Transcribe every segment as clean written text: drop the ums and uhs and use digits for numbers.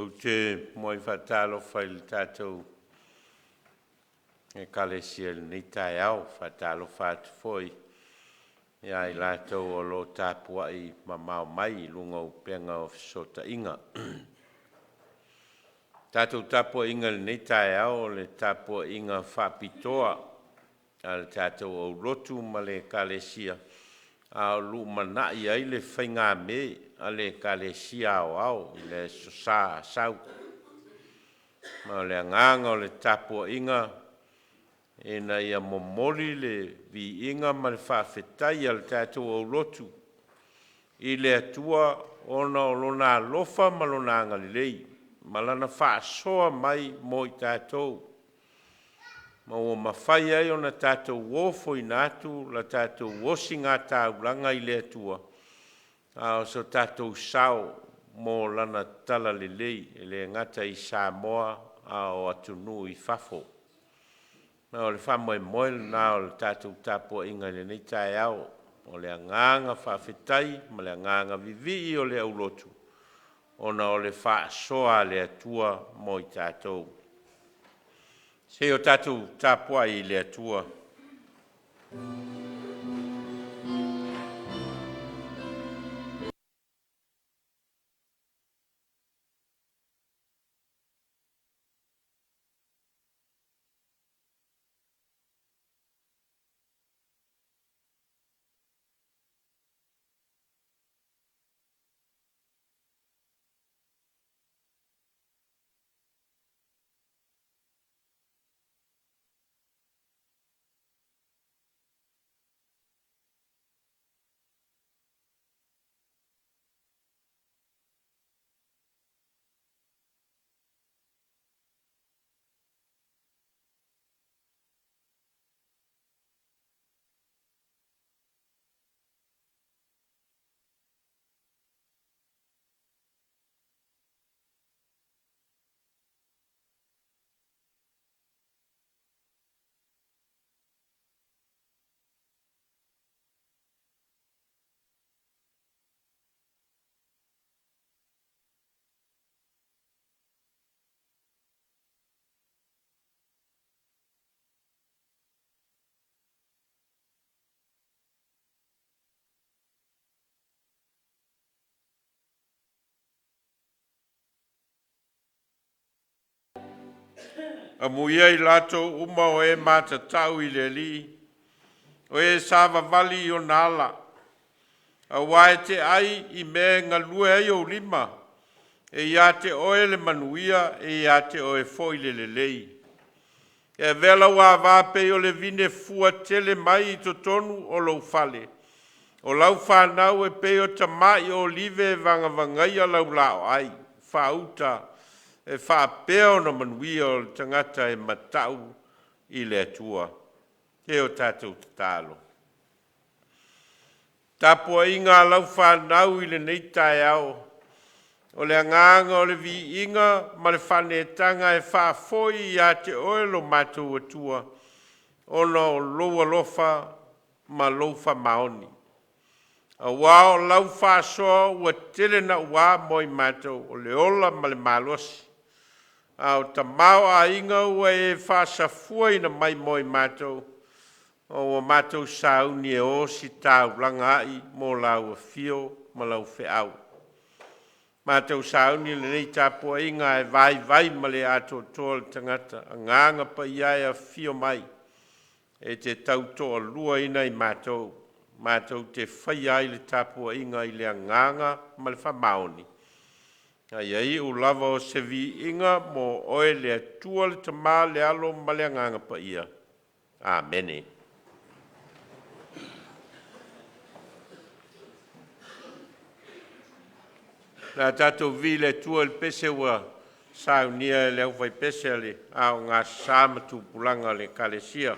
Ou te muai faatalofa i le tatou Ekalesia i lenei taeao. E faatalofa atu foi ia i latou o lo o tapuai mamao mai i luga o upega o fesootaiga. Le tatou tapuaiga i lenei taeao, o le tapuaiga faapitoa a le tatou aulotu ma le Ekalesia a o lumanai ai le faigamē a le Ekalesia Aoao i le Aso Sa Asau. Ma o le agaga o le tapuaiga ina ia momoli le viiga ma le faafetai a le tatou aulotu i le Atua ona o Lona alofa ma Lona agalelei ma Lana faasoa mai mo i tatou, ma ua mafai ai ona tatou ofoina atu la tatou osigataulaga i le Atua, a o so tatou sao mo Lana Talalelei e le gata i Samoa a o atunuu i fafo. Ma o le faamoemoe lena o le tatou tapuaiga i lenei taeao, o le agaga faafetai ma le agaga vivii o le aulotu ona o le faasoa a le Atua mo i tatou. Se i o tatou tapuai i le Atua. Amuia i latou uma o e matatau i le Alii, o e savavali i ona ala, aua e te ai i mea e galue ai ou lima, e ia te oe le manuia e ia te oe foi le lelei. E avea lau ava e pei o le vinefuatele mai i totonu o lou fale, o lau fanau e pei o tamai olive e vagavagaia lau laoai faauta. E faapea ona manuia le tagata e matau i le Atua. Se i o tatou tatalo. Le tapuaiga a lau fanau i lenei taeao, o le agaga o le viiga ma le faanetaga e faafoi ia te Oe lo matou Atua, ona o lou alofa ma lou faamaoni. Aua o lau faasoa ua tele naua mo i matou, o le ola ma le malosi, a o tamaoaiga ua e faasafuaina mai mo i matou, ma ua matou sauni e ositaulaga ai mo lau afio ma lau feau. Matou sauni i lenei tapuaiga e vaivai ma le atoatoa le tagata. Agaga Paia e afifio mai e te tautoaluaina i matou, matou te faia ai le tapuaiga i le agaga ma le faamaoni. A ia iu lava o se viiga mo Oe le Atua le Tama le Alo ma le Agaga Paia. Amene. O le a tatou viia le Atua i le pese ua saunia e le aufaipese a le Aoga Sa ma Tupulaga a le Ekalesia.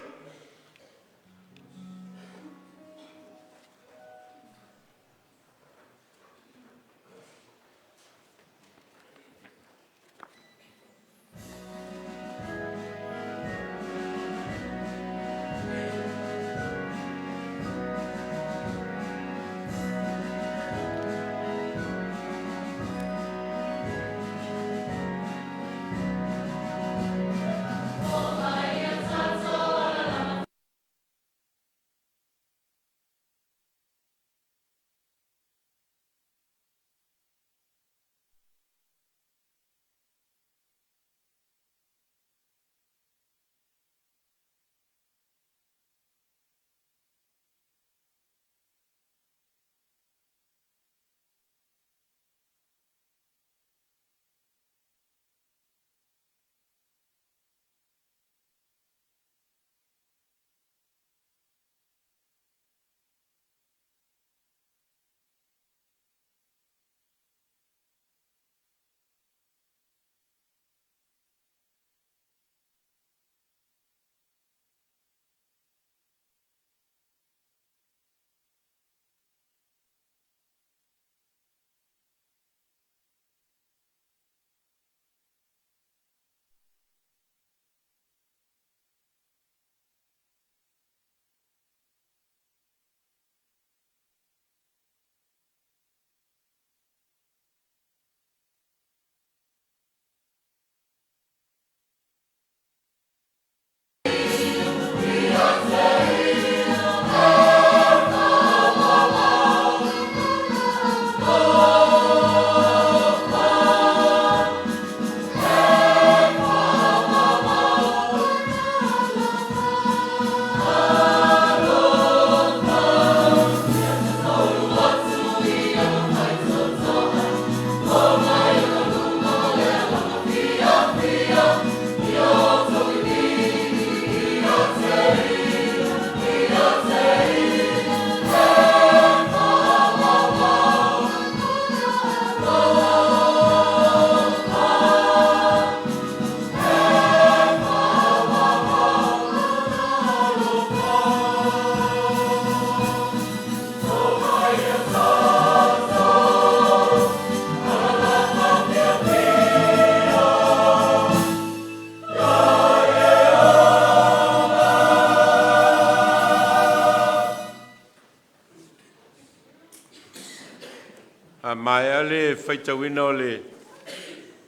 A maea le faitauina o le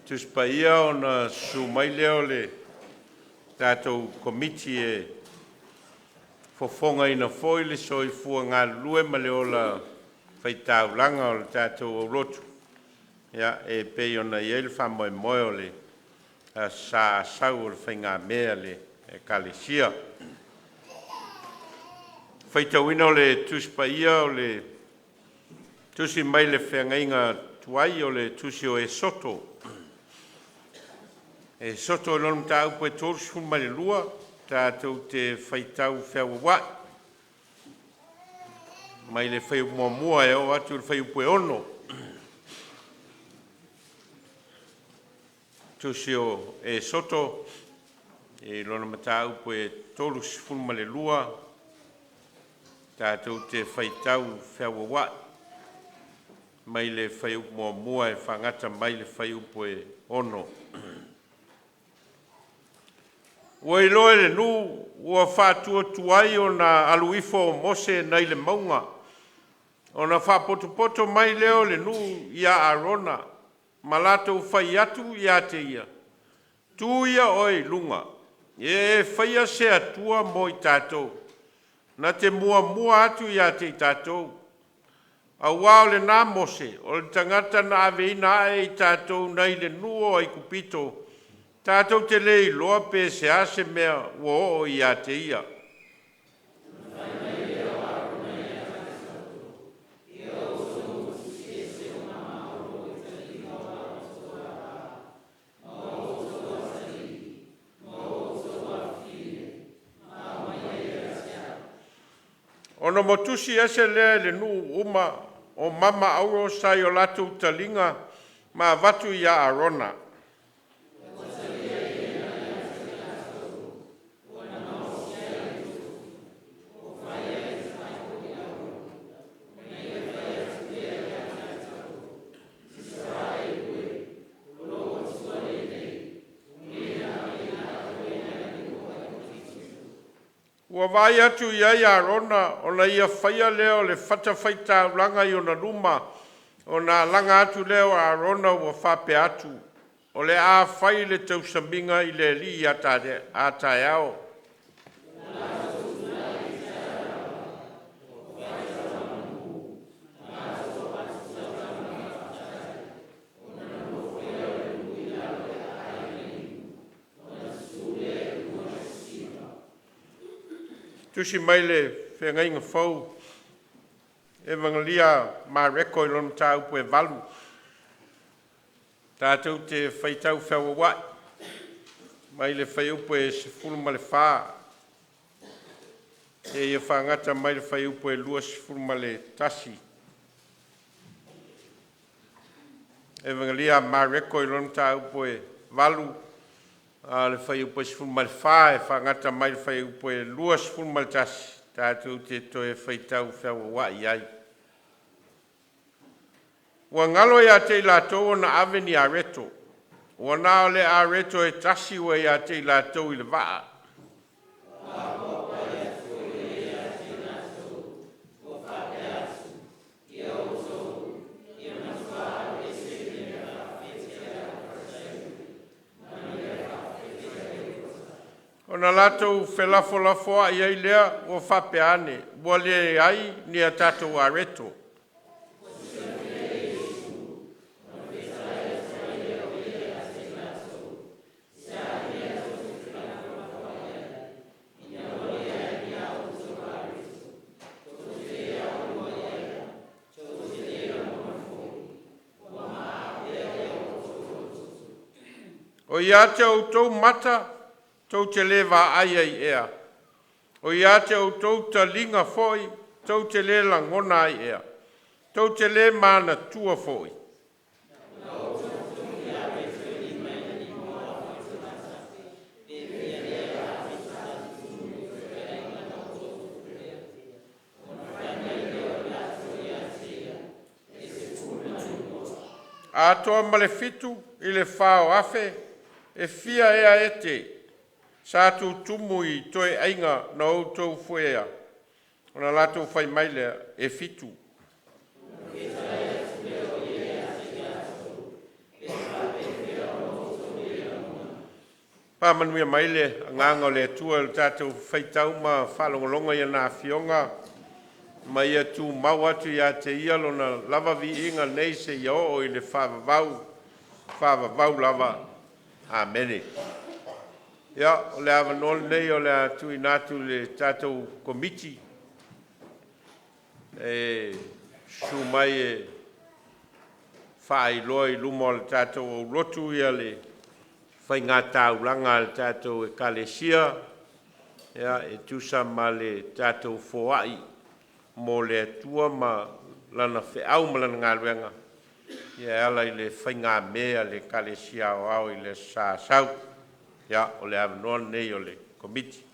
Tusi Paia ona susu mai lea o le tatou Komiti e fofogaina foi le soifua galulue ma le ola faitaulaga o le tatou aulotu e pei ona i ai le faamoemoe o le Aso Sa Asau o le faigamea a le Ekalesia. Faitauina o le Tusi Paia o le tusi mai le feagaiga tuai o le Tusi o Esoto. Esoto i lona mataupu e 32 tatou te faitau feauauai mai le fuaiupu 1 e oo atu i le fuaiupu e 6. Tusi o Esoto i lona mataupu e 32 tatou te faitau feauauai mai le fuaiupu 1 e faagata mai le fuaiupu e 6. Ua iloa e le nuu ua faatuatuai ona alu ifo o Mose nai le mauga, ona faapotopoto mai lea o le nuu ia Arona ma latou fai atu ia te ia, “Tu ia oe i luga, ia e faia se atua mo i tatou, na te muamua atu ia te i tatou. Auā o lena Mose, o le tagata na aveina ae i tatou mai le nuu o Aikupito, tatou te le iloa pe o le a se mea ua oo ia te ia.” Ona matusi ese lea e le nuu uma o mama auro sa io latou taliga ma avatu ia Arona. Ua vaai atu i ai Arona ona ia faia lea o le fatafaitaulaga i ona luma, ona alaga atu lea o Arona ua faapea atu, “O le a fai le tausamiga a le Alii a taeao.” Tusi mai le Feagaiga Fou, Evagelia a Mareko i lona mataupu e 8, tatou te faitau feauauai mai le fuaiupu e 14 seia fagata mai le fuaiupu e 21. Evagelia a Mareko i lona mataupu e 8, a o le fuaiupu e 14 e faagata mai le fuaiupu e 21, tatou te toe faitau feauauai ai. Ua galo ia te i latou ona ave ni areto, ua na o le areto e tasi ua ia te i latou i le vaa. Ona latou felafolafoai ai lea ua faapea ane, “Ua leai ni a tatou areto.” O ia te outou mata, tou te le vaai ai ea? O ia te outou taliga foi, tou te le lagona ai ea? Tou te le manatua foi? Atoa ma le 7,000 i le 4,000 e fia ea ete sa tutumu i toeaiga na outou fuea?” Ona latou fai mai lea, “E fitu.” Faamanuia mai le Agaga o le Atua i le tatou faitau ma faalogologo i Ana Afioga ma ia tumau atu ia te Ia Lona lava viiga nei seia oo i le faavavau, faavavau lava. Amene. Ia, o le avanoa lenei o le a tuuina atu i le tatou Komiti e susu mai e faailoa i luma o le tatou aulotu le faiga taulaga a le tatou Ekalesia e tusa ma le tatou foai mo le Atua ma Lana feau ma Lana galuega e ala i le faigamea a le Ekalesia Aoao i le Aso Sa Asau. Ia, o le avanoa lenei o le Komiti.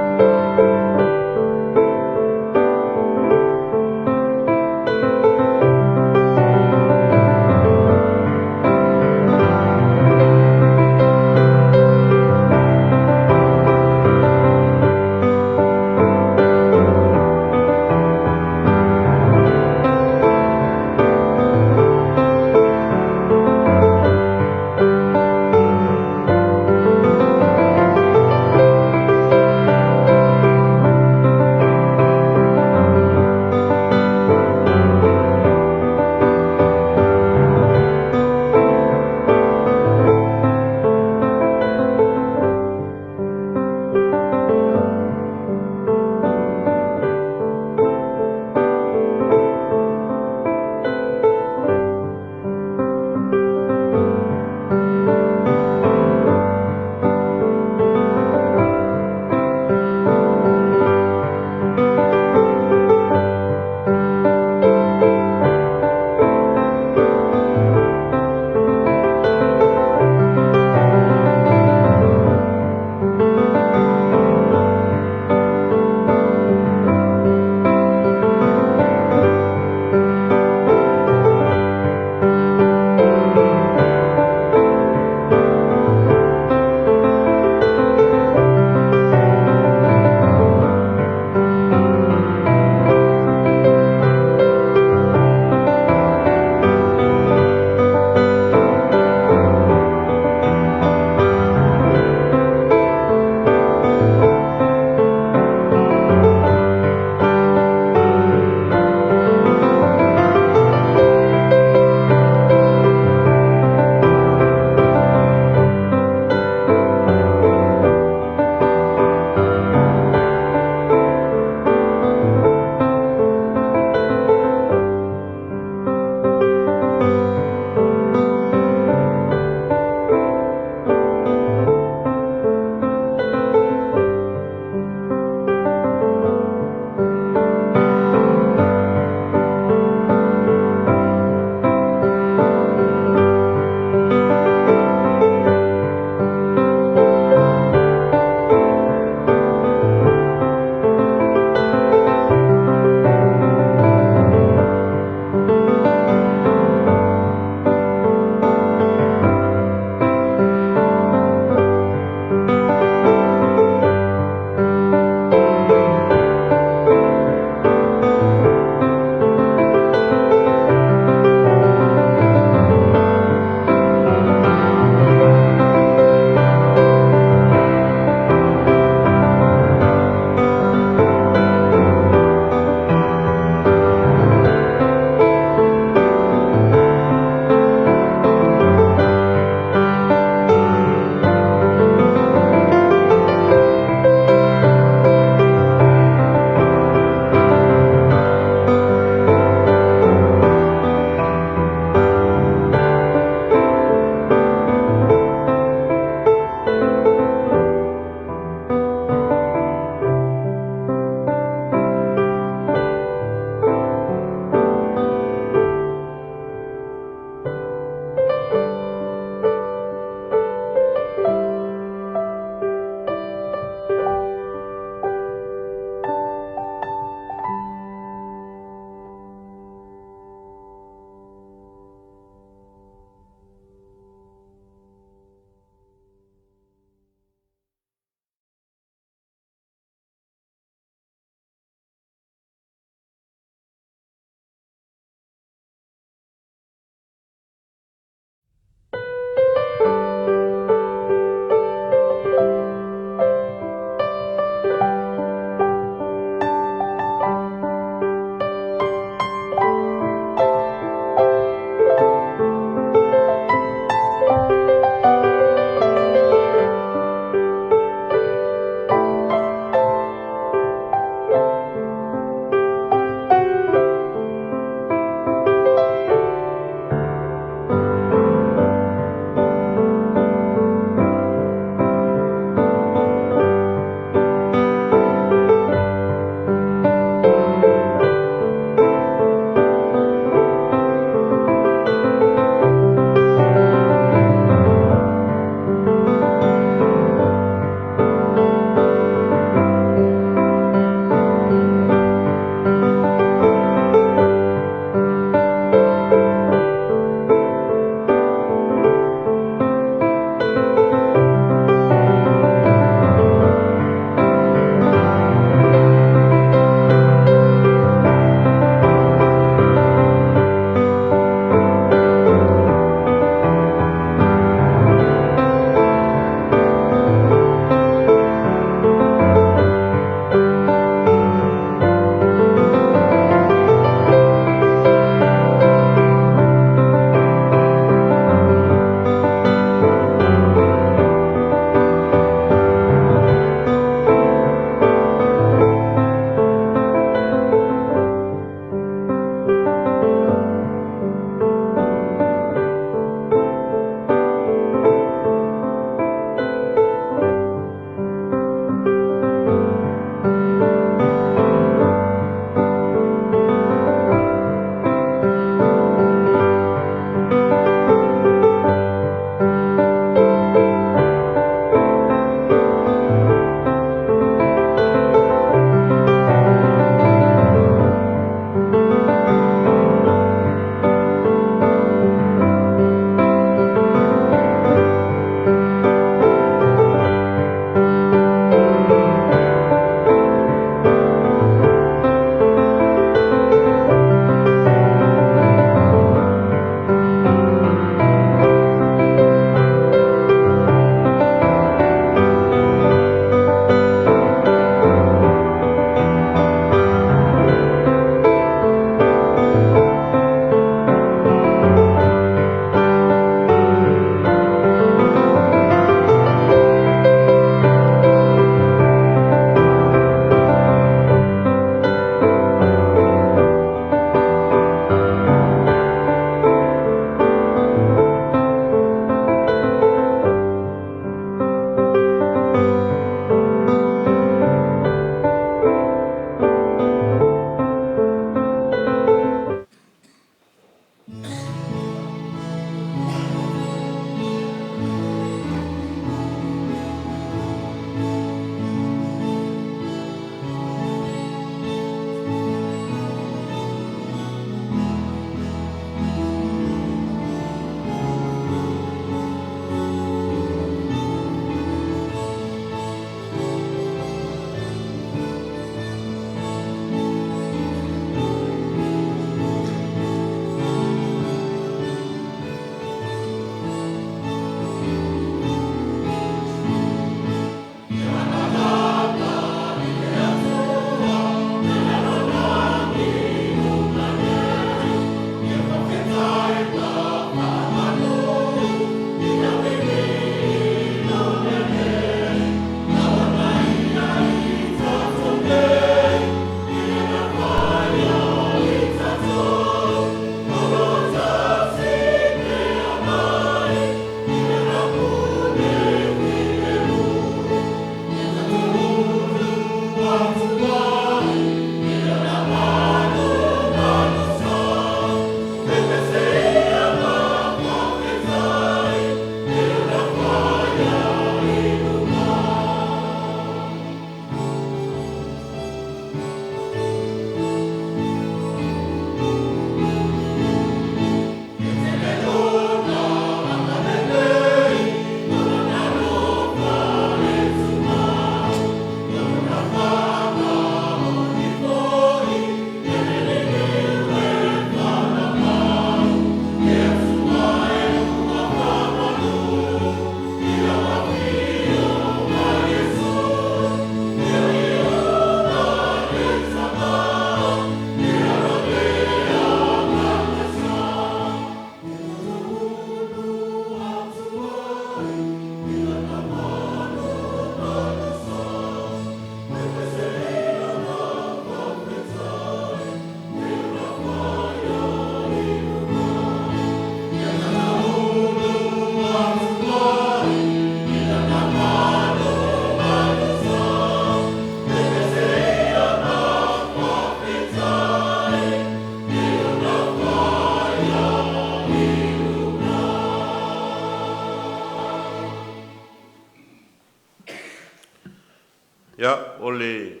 Ia, o le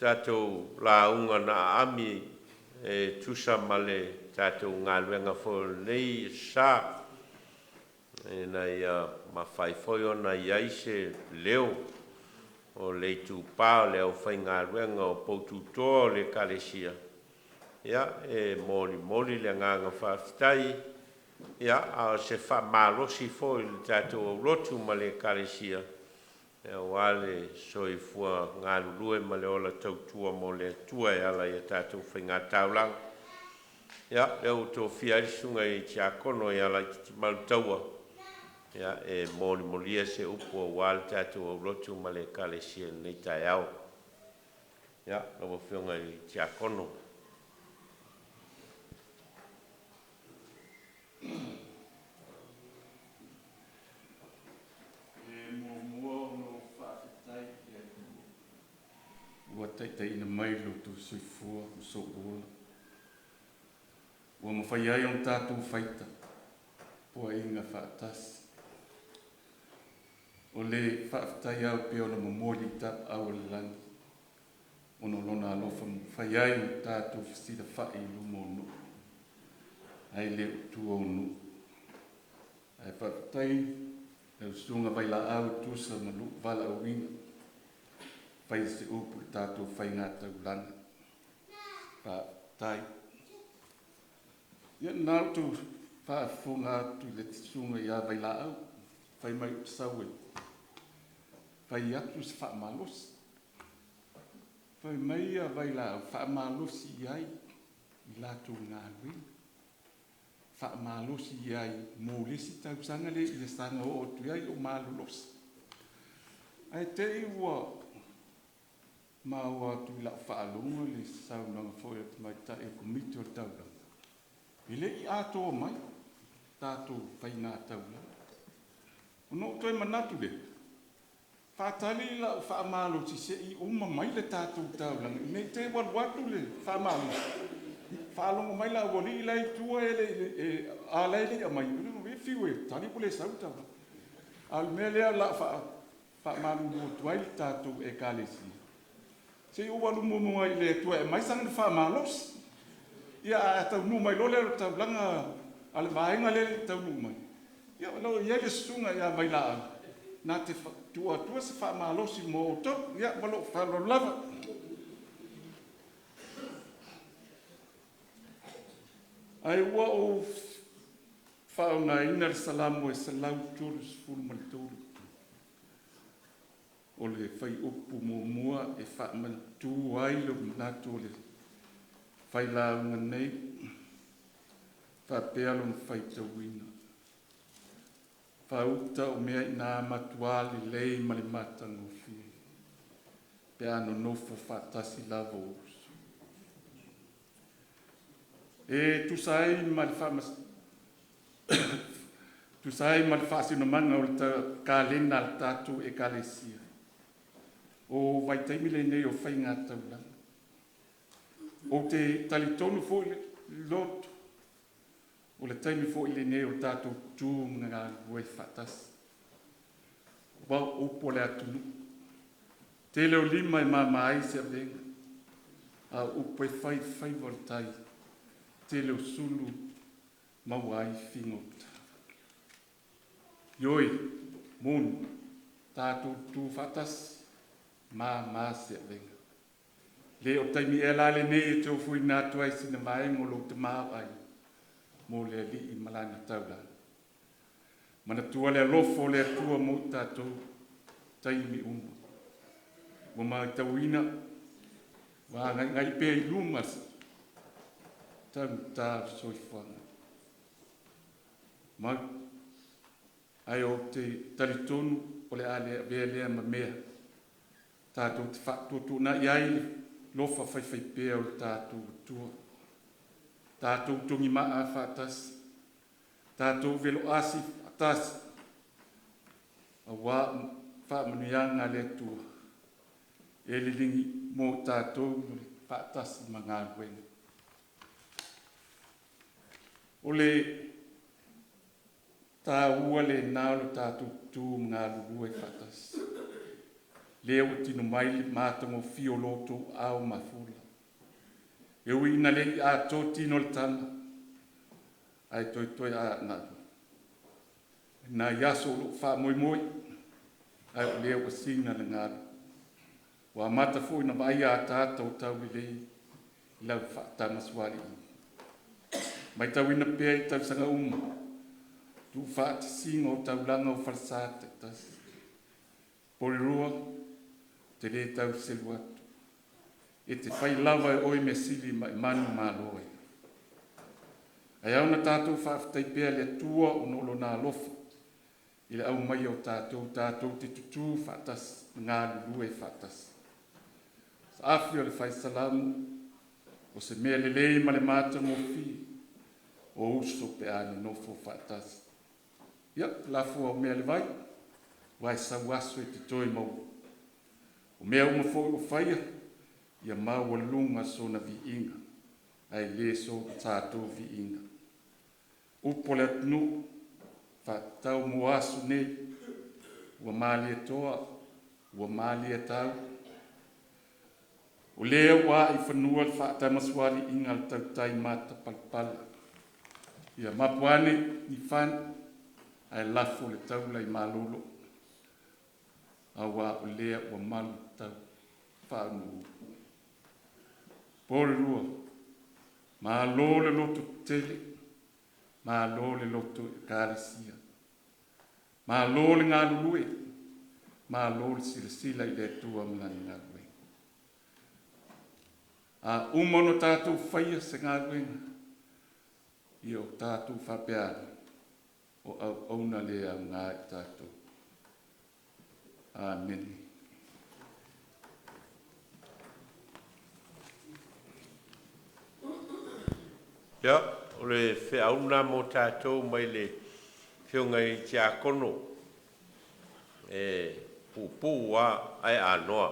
tatou lauga na aami e tusa ma le tatou galuega foi o lenei aso sa, ina ia mafai foi ona i ai se leo o le itupa o le aufaigaluega o poututoa o le Ekalesia e molimoli le agaga faafetai, a o se faamalosi foi i le tatou aulotu ma le Ekalesia aua le soifua galulue ma le ola tautua mo le Atua e ala i a tatou faiga taulaga. Ia, o lea ua tofia ai le Susuga i le Tiakono ia Laititi Malutaua e molimolia se upu aua le tatou aulotu ma le Ekalesia i lenei taeao. Ia, lau Afioga i le Tiakono. E muamua ona ou faafetai i le Atua ua taitaiina mai lo outou soifua ma sou ola, ua mafai ai ona tatou faia tapuaiga faatasi. O le faafetai e ao pea ona momoli i tapaau o le lagi ona o Lona alofa ua mafai ai ona tatou fesilafai i luma o nuu ae le o tua o nuu. Ae faafetai i lau Susuga Vailaau e tusa ma lou valaauina e fai se upu i le tatou faigataulaga. Faafetai. Ia o lena ua outou faafofoga atu i le Susuga ia Vailaau fai mai ou te sau e fai atu se faamalosi. Fai mai Vailaau faamalosi i ai i latou galuega, faamalosi i ai mo le isi tausaga lea ia saga oo atu i ai o malolosi. Ae te i ua maua atu i lau faalogo le saunoaga foi a le tamaitai o le Komiti o le Taulaga, e le i atoa mai tatou faiga taulaga. Ona ou toe manatu lea, faatali lau faamalosi se i uma mai le tatou taulaga ne i te i ua alu atu le faamalosi, faalogo mai le aualii la e i tua a o la e le i aumaia, ia fiu e tali ua le sau le taulaga. A o le mea lea o le a faamalulu atu ai i le tatou Ekalesia, se i ou alu muamua i le Atua e aumai sana faamalosi. Ia ae a taunuu mai loa le taulaga a le vaega lea e le i taunuu mai, ia o lo o i ai le Susuga ia Vailaau na te tuu atua se faamalosi mo outou. Ia ma lou faaaloalo lava. Ae ua ou faaaogaina le Salamo e 133 o le fuaiupu 1 e faamanatu ai le manatu o le failauga nei, e faapea lona faitauina; “Faauta o mea ina matua lelei ma le matagofie, pe a nonofo faatasi lava ou uso.” E tusa ai ma le faasinomaga o le kalena a le tatou Ekalesia, o vaitaimi lenei o faigataulaga. Ou te talitonu foi le loto o le taimi foi lenei o tatou tutu ma galulue faatasi. Aua o upu a le atunuu, tele o lima e mama ai se avega, a o upu e fai i faiva o le tai, tele o sulu maua ai figota. Ioe moni, tatou tutu faatasi, mama se avega. Le o le taimi ea la lenei e te ofoina atu ai sina vaega o lou tamaoaiga mo le Alii ma Lana taulaga? Manatua le alofa o le Atua mo i tatou i taimi uma. Ua matauina ua agaigai pea i luma le taugata o le soifuaga, ma ae ou te talitonu o le a le avea lea ma mea tatou te faatuatuanai ai le alofa faifaipea o lo tatou Atua. Tatou togimaa faatasi, tatou veloasi faatasi aua faamanuiaga a le Atua e liligi mo i tatou le faatasi ma galuega. O le taua lena o le tatou tutu ma galulue faatasi. Lea ua tino mai le matagofie o lo outou aao mafola. E ui ina le i atoa tino o le tama, ae toetoe a na nai aso o loo faamoemoe, ae o lea ua sina le galu. Ua amata foi ona vaaia ataata o taulelei i lau faatamasualiiga. Matauina pea i tausaga uma tuufaatasiga o taulaga o falesa taitasi. Pole lua, ou te le tau selu atu, e te fai lava e oe measili ma e manumalo ai. Ae ao ona tatou faafetai pea i le Atua ona o Lona alofa i le aumaia o tatou, tatou te tutu faatasi ma galulue faatasi. Saafi o le Fai Salamo, o se mea lelei ma le matagofie o uso pe a nonofo faatasi. Ia, lafo au mea i le vai, aua e sau aso e te toe maua. O mea uma foi ua faia, ia maualuga sona viiga ae le so tatou viiga. Upu a le atunuu faatatau mo aso nei, ua malietoa, ua malietau, o lea ua ae i fanua le faatamasualiiga a le tautai matapalapala. Ia mapu ane Nifani ae lafo le taula i malolo aua o lea ua malu taufaaunuunu. Pole 2, malo le lototetele, malo le loto Ekalesia, malo le galulue, malo le silasila i le Atua ma Lana galuega. A uma ona tatou faia se galuega, ia o tatou faapea ane, o auauna le aoga i tatou. Amene. Ia, o le feau lena mo tatou mai le Afioga i le Tiakono, e puupuu lava ae anoa,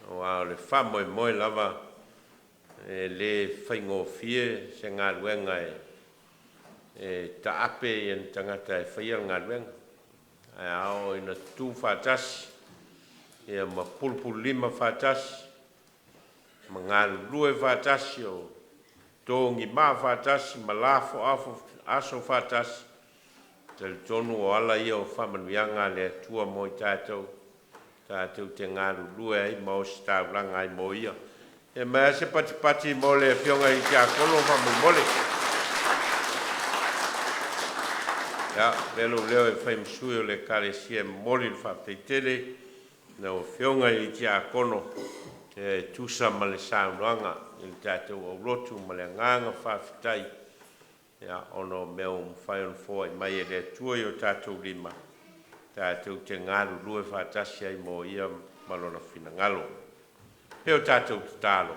aua o le faamoemoe lava e le faigofie se galuega e taape ni tagata e faia le galuega, ae a oo ina tutu faatasi ma pulupululima faatasi ma galulue faatasi, o togima faatasi ma lafo aso faatasi, e talitonu o ala ia o faamanuiaga a le Atua mo i tatou, tatou te galulue ai ma ositaulaga ai mo ia. E maea se patipati mo le Afioga i le Tiakono faamolemole. Ia, avea lou leo e fai ma sui o le Ekalesia e momoli le faafetai tele i lau Afioga i le Tiakono e tusa ma le saunoaga i le tatou aulotu ma le agaga faafetai ona o mea ua mafai ona foai mai e le Atua i o tatou lima tatou te galulue faatasi ai mo Ia ma Lona finagalo. Ia o tatou tatalo.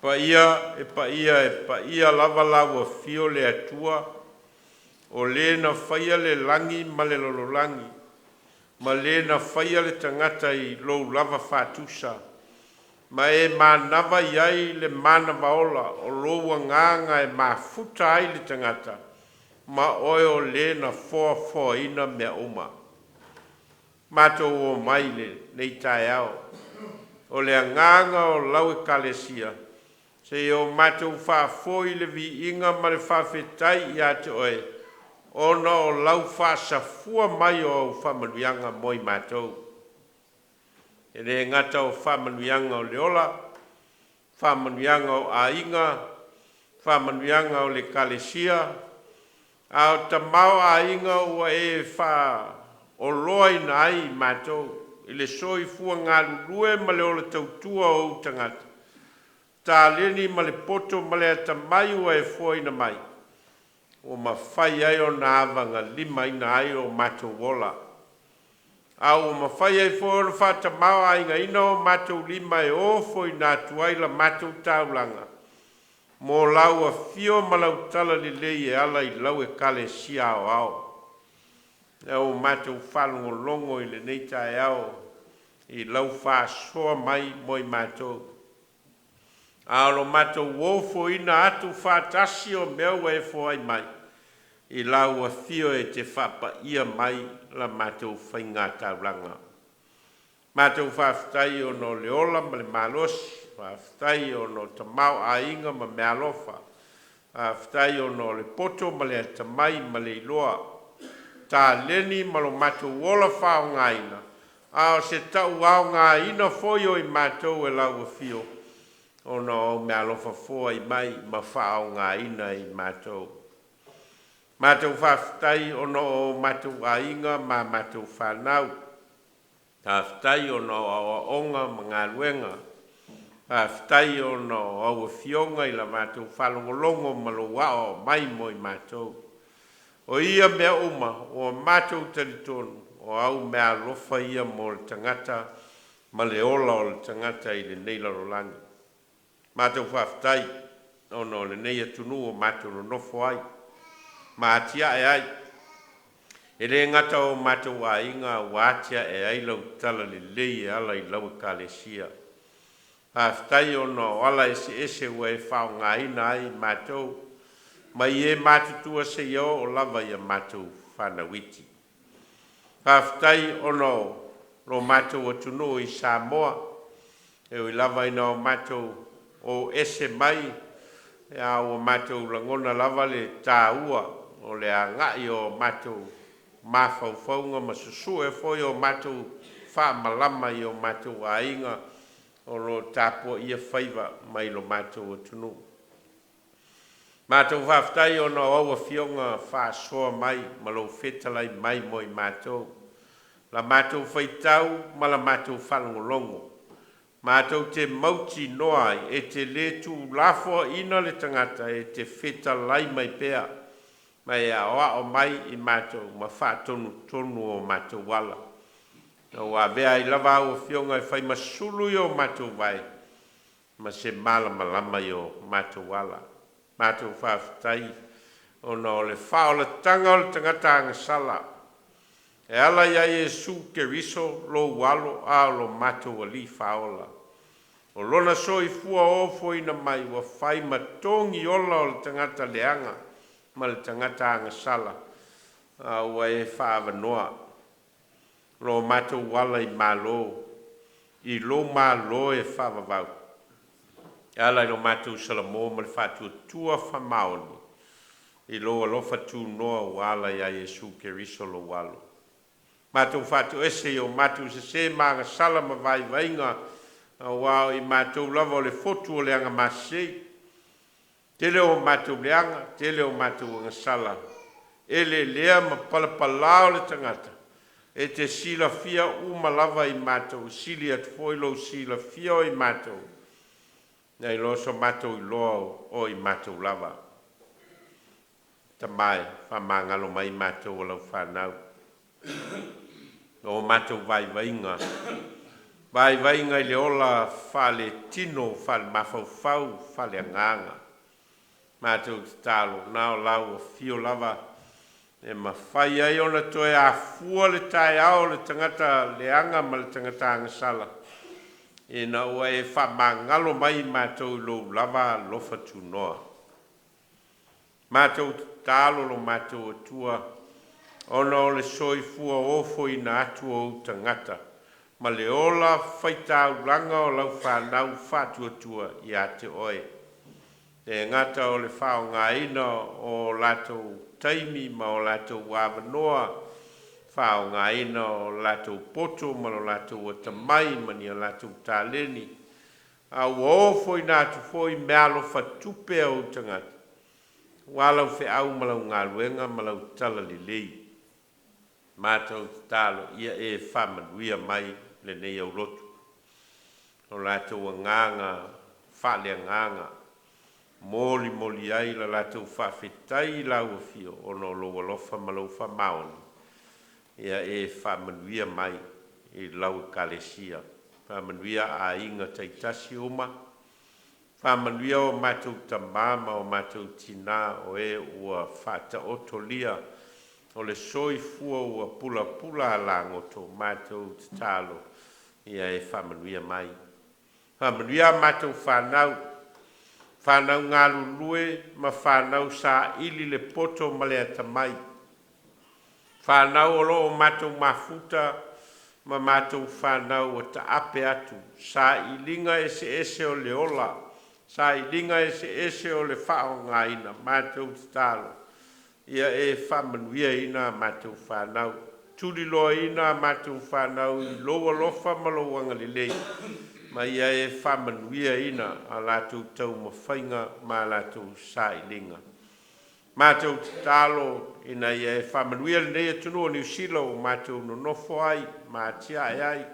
Paia e paia e paia lava lau Afio le Atua, o Le na faia le lagi ma le lalolagi ma Le na faia le tagata i lou lava faatusa ma e manava i ai le manava ola, o lou agaga e mafuta ai le tagata, ma oe o Le na foafoaina mea uma. Matou omai i lenei taeao, o le agaga o lau Ekalesia, seia o matou faafoi le viiga ma le faafetai ia te Oe, ona o lau faasafua mai o au faamanuiaga mo i matou. E le gata o faamanuiaga o le ola, faamanuiaga o aiga, faamanuiaga o le Ekalesia, a o tamaoaiga ua e faaoloaina ai i matou i le soifua galulue ma le ola tautua o ou tagata, taleni ma le poto ma le atamai ua e foaina mai, ua mafai ai ona avagalimaina ai o matou ola, a ua mafai ai foi ona faatamaoaigaina o matou lima e ofoina atu ai la matou taulaga mo lau afio ma lau talalelei e ala i lau Ekalesia Aoao. Lea ua matou faalogologo i lenei taeao i lau faasoa mai mo i matou, a o lo matou ofoina atu faatasi o mea ua e foai mai. I lau afio e te faapaia mai la matou faigataulaga. Matou faafetai ona o le ola ma le malosi, faafetai ona o tamaoaiga ma meaalofa, faafetai ona o le poto ma le atamai ma le iloa taleni ma lo matou ola faaaogaina, a o se tauaogaina foi o i matou e lau afio ona o au meaalofa foai mai ma faaaogaina e i matou. Matou faafetai ona o matou aiga ma matou fanau, faafetai ona o aoaoga ma galuega, faafetai ona o au afioga i la matou faalogologo ma lou aoao mai mo i matou. O ia mea uma ua matou talitonu o au meaalofa ia mo le tagata ma le ola o le tagata i lenei lalolagi. Matou faafetai ona o lenei atunuu ua matou nonofo ai ma atiae ai. E le gata o matou aiga ua atiae ai lau talalelei e ala i lau Ekalesia. Faafetai ona o ala eseese ua e faaaogaina ai matou mai e matutua seia oo lava ia matou fanau iti. Faafetai ona o lo matou atunuu i Samoa, e ui lava ina o matou o ese mai, a ua matou lagona lava le taua o le agai o matou mafaufauga ma susue foi o matou faamalama i o matou aiga o lo o tapuaia faiva mai lo matou atunuu. Matou faafetai ona o au afioga faasoa mai ma lou fetalai mai mo i matou, la matou faitau ma la matou faalogologo, matou te mautinoa ai e te le tuulafoaiina le tagata e te fetalai mai pea ma e aoao mai i matou ma faatonutonu o matou ala. Na ua avea ai lava au afioga e fai ma sulu i o matou vae ma se malamalama i o matou ala. Matou faafetai ona o le faaolataga o le tagata agasala e ala ia Iesu Keriso lou alo a o lo matou Alii Faaola. O lona soifua ofoina mai ua fai ma togi ola o le tagata leaga ma le tagata agasala, a ua e faaavanoa lo matou ala i malo i lou malo e faavavau e ala i lo matou salamo ma le faatuatua faamaoni i lou alofa tunoa ua ala ia Iesu Keriso lou Alo. Matou faatoese i o matou sese ma agasala ma vaivaiga, aua o i matou lava o le fotu o le agamasei. Tele o matou leaga, tele o matou agasala, elelea ma palapala o le tagata, e te silafia uma lava i matou, sili atu foi lou silafia o i matou, nai lo so matou iloa o i matou lava. Tama e, faamagalo mai matou o lau fanau, o matou vaivaiga, vaivaiga i le ola faaletino, faalemafaufau, faaleagaga. Matou tatalo na o lau afio lava e mafai ai ona toe afua le taeao o le tagata leaga ma le tagata agasala, ina ua e faamagalo mai i matou i lou lava alofa tunoa. Matou tatalo lo matou Atua ona o le soifua ofoina atu o ou tagata ma le ola faitaulaga o lau fanau faatuatua ia te oe. E gata o le faaaogaina o latou taimi ma o latou avanoa, faaaogaina o latou poto ma lo latou atamai ma ni a latou taleni, a ua ofoina atu foi meaalofa tupe a ou tagata aua lau feau ma lau galuega ma lau talalelei. Matou tatalo ia e faamanuia mai lenei aulotu, o latou agaga faaleagaga molimoli ai la latou faafetai i lau afio ona o lou alofa ma lou faamaoni. Ia e faamanuia mai i lau Ekalesia, faamanuia aiga taitasi uma, faamanuia o matou tama ma o matou tina o e ua faataotolia o le soifua ua pulapula alagoto. Matou tatalo ia e faamanuia mai, faamanuia a matou fanau. Fanau galulue ma fanau saili le poto ma le atamai. Fanau o lo o matou mafuta ma matou fanau ua taape atu, sailiga eseese o le ola, sailiga eseese o le faaaogaina, matou tatalo ia e faamanuiaina a matou fanau, tuliloaina a matou fanau i lou alofa ma lou agalelei, ma ia e faamanuiaina a latou taumafaiga ma a latou sailiga. Matou tatalo ina ia e faamanuia lenei atunuu o Niu Sila ua matou nonofo ai ma atiae ai,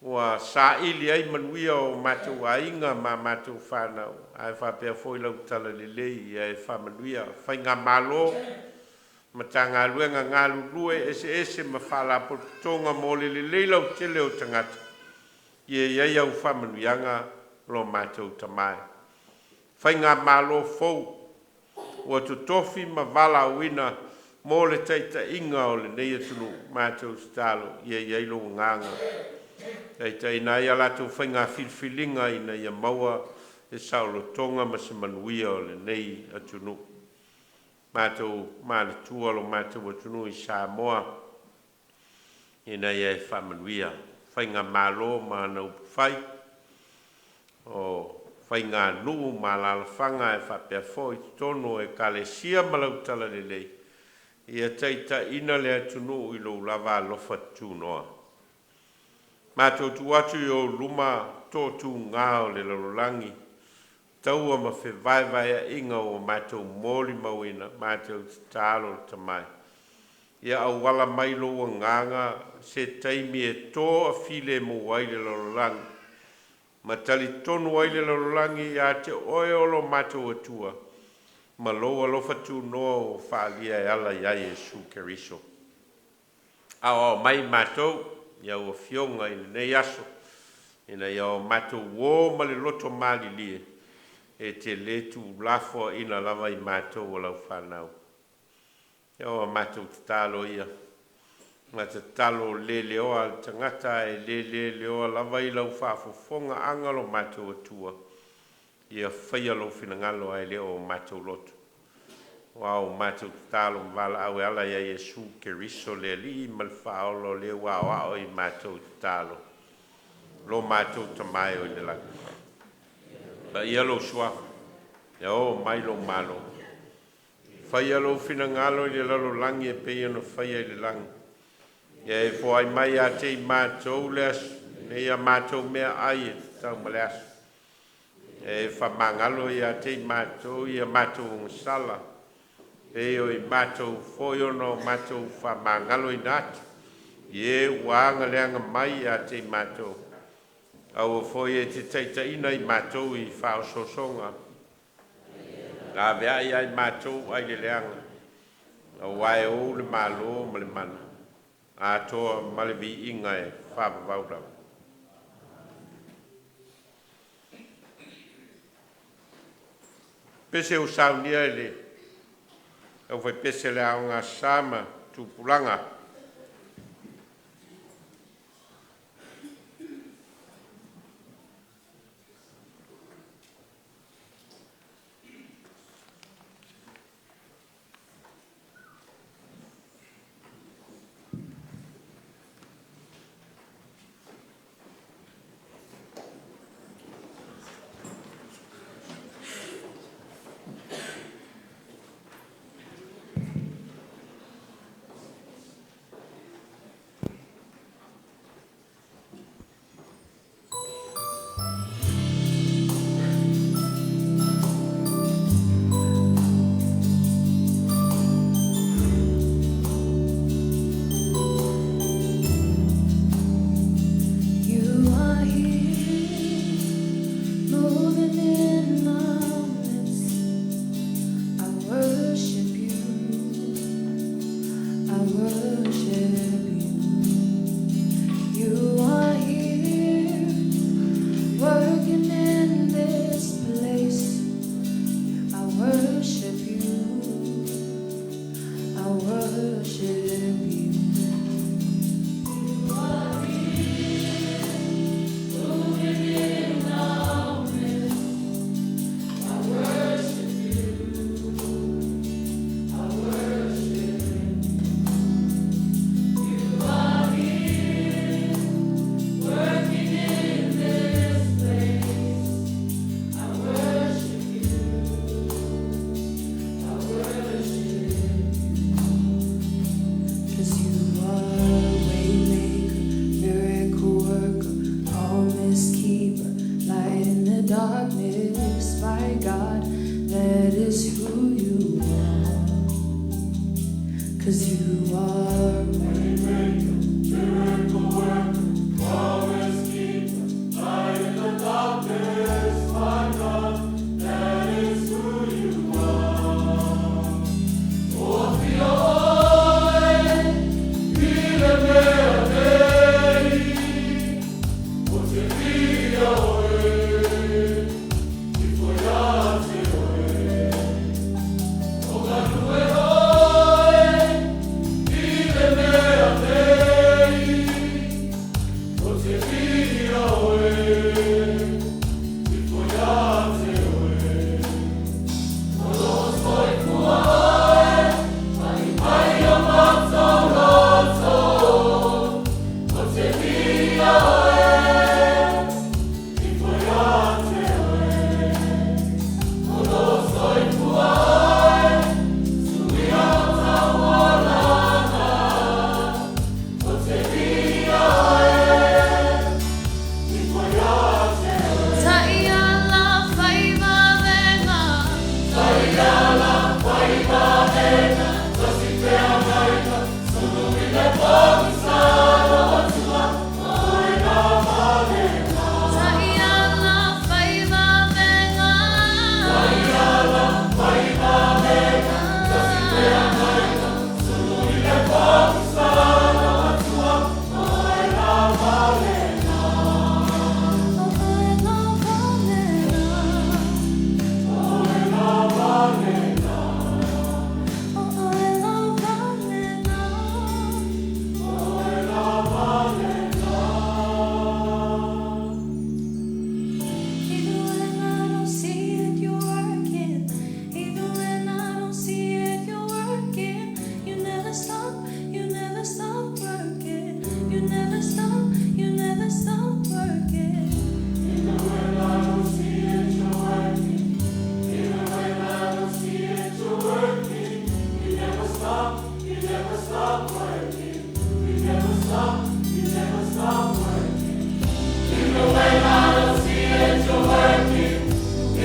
ua saili ai manuia o matou aiga ma matou fanau, ae faapea foi lau talalelei ia e faamanuia faigamalo, Matagaluega galulue eseese ma faalapotopotoga mo le lelei lautele o tagata. Ia i ai au faamanuiaga lo matou Tama e. Faigamalo fou ua totofi ma valaauina mo le taitaiga o lenei atunuu, matou tatalo ia i ai lou Agaga e taitaiina ai a latou faiga filifiliga ina ia maua se saolotoga ma se manuia o lenei atunuu. Matou manatua lo matou atunuu i Samoa ina ia e faamanuia faigamalo ma ana upufai o faiganuu ma alalafaga ae faapea foi totonu o Ekalesia ma lau Talalelei, ia taitaiina le atunuu i lou lava alofa tunoa. Matou tuu atu i ou luma toatuga o le lalolagi, taua ma fevaevaeaiga ua matou molimauina, matou tatalo le Tama e, ia auala mai lou Agaga se taimi e toafilemu ai le lalolagi ma talitonu ai le lalolagi ia te Oe o lo matou Atua ma lou alofa tunoa ua faaalia e ala ia Iesu Keriso. Aoao mai matou i au Afioga i lenei aso ina ia o matou uō ma le loto malilie e te le tuulafoaina lava i matou o lau fanau. Ia o a matou tatalo ia, ma tatalo leleoa a le tagata ae le leleoa lava i lau faafofogaaga lo matou Atua, ia faia lou finagalo ae le o matou loto. Aua ua matou tatalo ma valaau e ala ia Iesu Keriso le Alii ma le Faaola, o le ua aoao i matou i tatalo, lo matou Tama e oi le lagi. Paia lou Suafa, ia oo mai lou Malo, faia lou finagalo i le lalolagi e pei ona faia i le lagi. Ia e foai mai ia te i matou le aso lenei a matou meaai e tatau ma le aso. Ia e faamagalo ia te i matou ia matou ogasala, e pei o i matou foi ona o matou faamagaloina atu i e ua agaleaga mai ia te i matou. Aua foi e te taitaiina i matou i faaosoosoga, laveai ia i matou ai le leaga, aua e ou le Malo ma le mana, atoa ma le viiga e faavavau lava. Pese ua saunia e le aufaipese a le Aoga Aso Sa ma Tupulaga. You are here, moving in our midst. I worship you. I worship you. You are here, working in this place. I worship you. I worship you. You are here, moving in our midst. 'Cause you are waymaker, miracle worker, promise keeper, light in the darkness, my God, that is who you are. 'Cause you are waymaker, miracle worker, promise keeper, light in the darkness, my God, that is who you are. O fia oe, i le mea nei, o te fia oe, i fo ia te oe. O galue oe, i le mea nei, o te fia oe, i fo ia te oe. O lo soifua oe, mai mai o matou loto, o te fia oe, i fo ia te oe. O lo soifua oe, suia o tauolana, o te fia oe, i fo ia te oe. Taiala fai vavenga, Taiala fai vavenga, tasi feagaiga, sulu i le pogisa o Atua, oe lava lena. Taiala fai vavenga, Taiala fai vavenga, tasi feagaiga, sulu i le pogisa o Atua, oe lava lena. Oe lava lena. Oe lava lena. Oe lava lena. Oe lava lena. Even when I don't see it, you're working. Even when I don't see it, you're working. You never stop, you never stop working. You never stop, you never stop working. Even when I don't see it, you're working. Even when I don't see it, you're working. You never stop, you never stop working. You never stop, you never stop working. Even when I don't see it, you're working.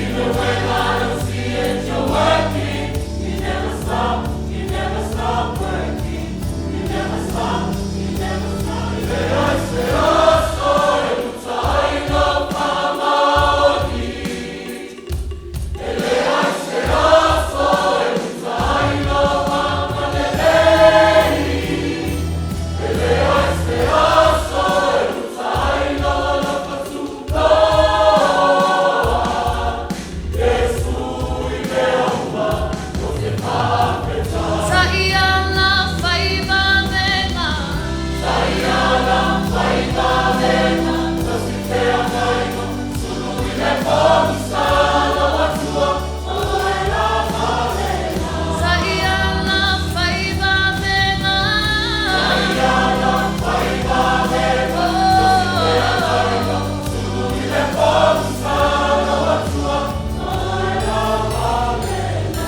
Even when I don't see it, you're working. You never stop, you never stop working. You never stop, you never stop. E leai se aso e uta ai lau faamaoni. E leai se aso e uta ai lou agalelei. E leai se aso e uta ai lou alofa tutoa. Iesu i mea uma, ou te faafetai. Taiala fai vavenga, Taiala fai vavenga, tasi feagaiga, sulu i le pogisa o Atua, oe lava lena. Taiala fai vavenga, Taiala fai vavenga, tasi feagaiga, sulu i le pogisa o Atua, oe lava lena.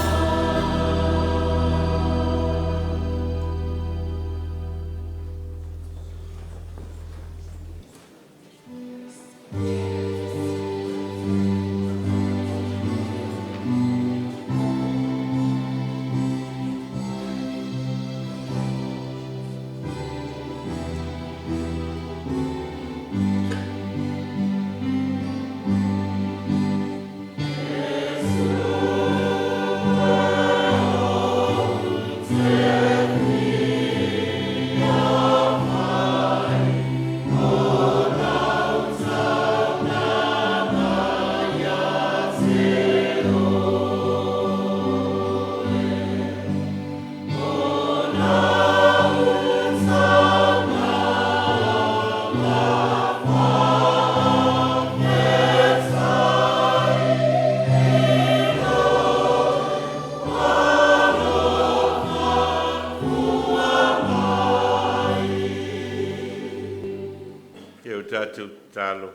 E o tatou tatalo.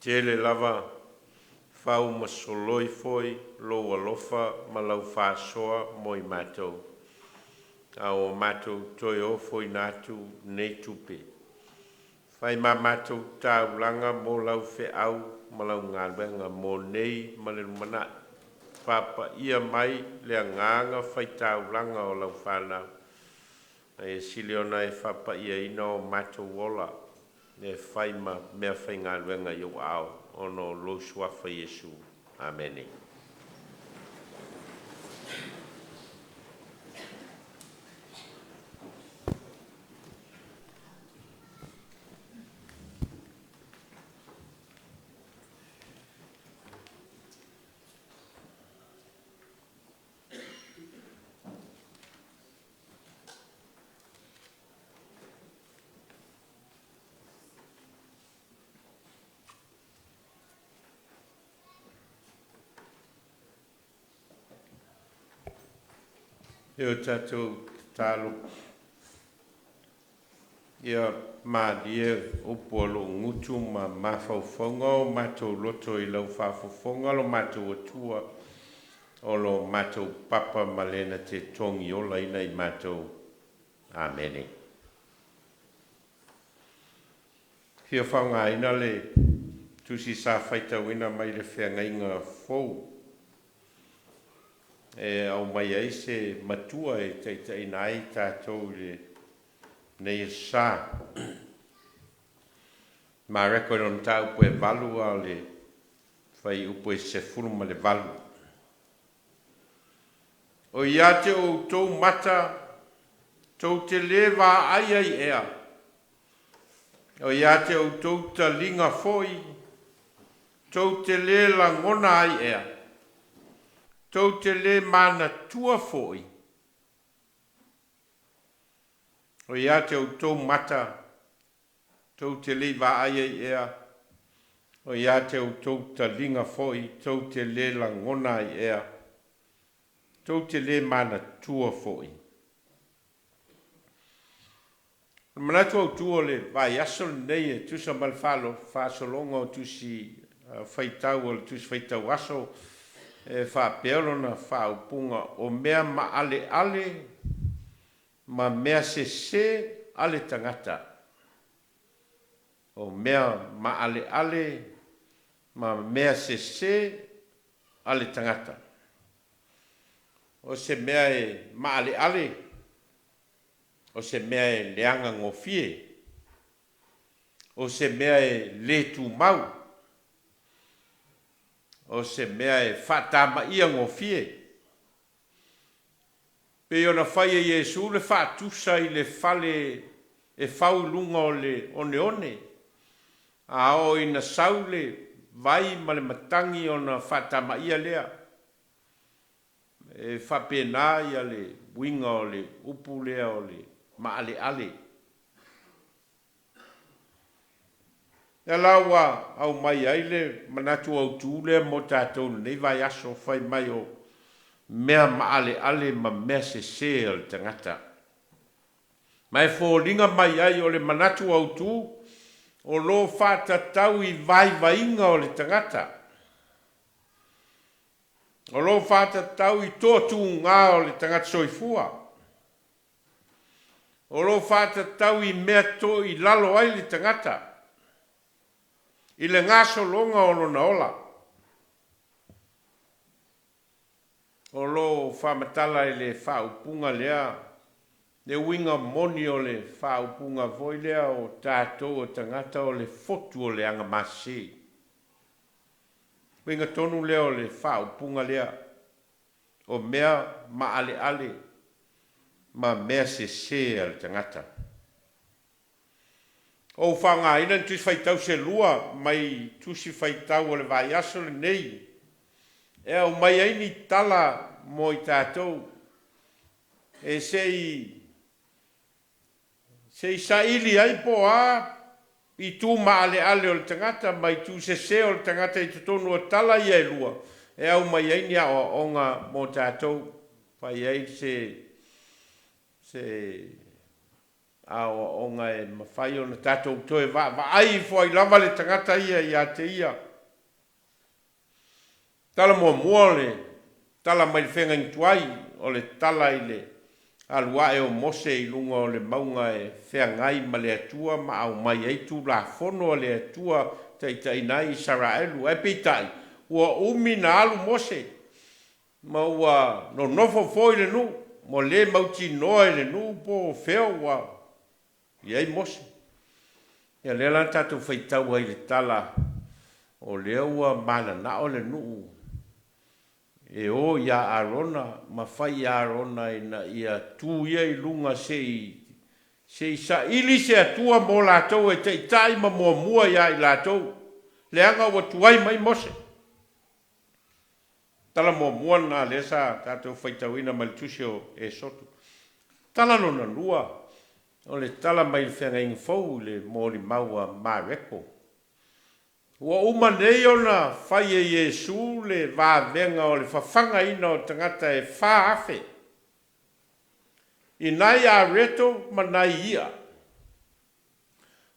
Tele lava fau ma soloi foi lou alofa ma lau faasoa mo i matou. A ua matou toe ofoina atu nei tupe. Fai ma matou taulaga mo lau feau ma lau galuega mo nei ma le lumanai. Faapaia mai le agaga faitaulaga o lau fanau, a ia sili ona e faapaiaina o matou ola e fai ma meafaigaluega i ou aao ona o lou Suafa Iesu. Amene. E o tatou tatalo ia malie upu a lou gutu ma mafaufauga o matou loto i lau faafofoga lo matou Atua o lo matou papa ma le na te togi olaina i matou. Amene. Fia faaaogaina le tusi sa faitauina mai le Feagaiga Fou e aumai ai se matua e taitaiina ai tatou i lenei sa. Mareko i lona mataupu e 8 a o le fuaiupu e 18. O ia te outou mata tou te lē vaai ai ea, o ia te outou taliga foi tou te lē lagona ai ea, tou te lē manatua foi. O ia te outou mata tou te lē vaai ai ea, o ia te outou taliga foi tou te lē lagona ai ea, tou te lē manatua foi. O le manatu autu o le vaiaso lenei e tusa ma le faasologa o tusi faitau o le tusi faitau aso e faapea lona faaupuga o mea maaleale ma mea sese a le tagata. O mea maaleale ma mea sese a le tagata. O se mea e maaleale, o se mea e leaga gofie, o se mea e le tumau, o se mea e faatamaia gofie. Pei ona fai e Iesu le faatusa i le fale e fau i luga o le oneone, a oo ina sau le vai ma le matagi ona faatamaia lea. E faapena ia le uiga o le upu lea o le maaleale. Lea la ua aumai ai le manatu autu lea mo tatou lenei vaiaso, fai mai o mea maaleale ma mea sese o le tagata. Ma e foliga mai ai o le manatu autu o lo faatatau i vaivaiga o le tagata. O lo faatatau i toatuga o le tagata soifua. O lo faatatau i mea to i lalo ai le tagata i le gasologa o lona ola. O lo faamatala i le faaupuga lea le uiga moni o le faaupuga foi lea o tatou o tagata o le fotu o le agamase. Uiga tonu lea o le faaupuga lea o mea maaleale ma mea sese a le tagata. O ou faaaogaina ni tusi faitau se lua mai tusi faitau o le vaiaso lenei e aumai ai ni tala mo i tatou e se i saili ai po o a itu maaleale o le tagata ma itu sese o le tagata i totonu o tala ia e lua e aumai ai ni aoaoga mo tatou, fai ai se aoaoga e mafai ona tatou toe vaavaai ifo ai lava le tagata ia ia te ia. Tala muamua o le tala mai le feagaiga tuai o le tala i le Alu ae o Mose i luga o le mauga e feagai ma le Atua ma aumai ai Tulafono a le Atua taitaiina ai Isaraelu. Ae peitai, ua umi na alu Mose ma ua nonofo foi le nuu, ua le mautinoa e le nuu po o fea ua i ai Mose. Ia lea la na tatou faitau ai i le tala o lea ua mananao le nuu e o ia Arona ma fai ia Arona ina ia tu ia i luga se i se i saili se Atua mo latou e taitai ma muamua ia i latou, leaga ua tuai mai Mose. Tala muamua lena lea sa tatou faitauina mai le tusi o Esoto. Tala lona lua, o le tala mai le Feagaiga Fou i le molimau a Mareko. Ua uma nei ona fai e Iesu le vavega o le fafagaina o tagata e 4,000 i nai areto ma nai i'a,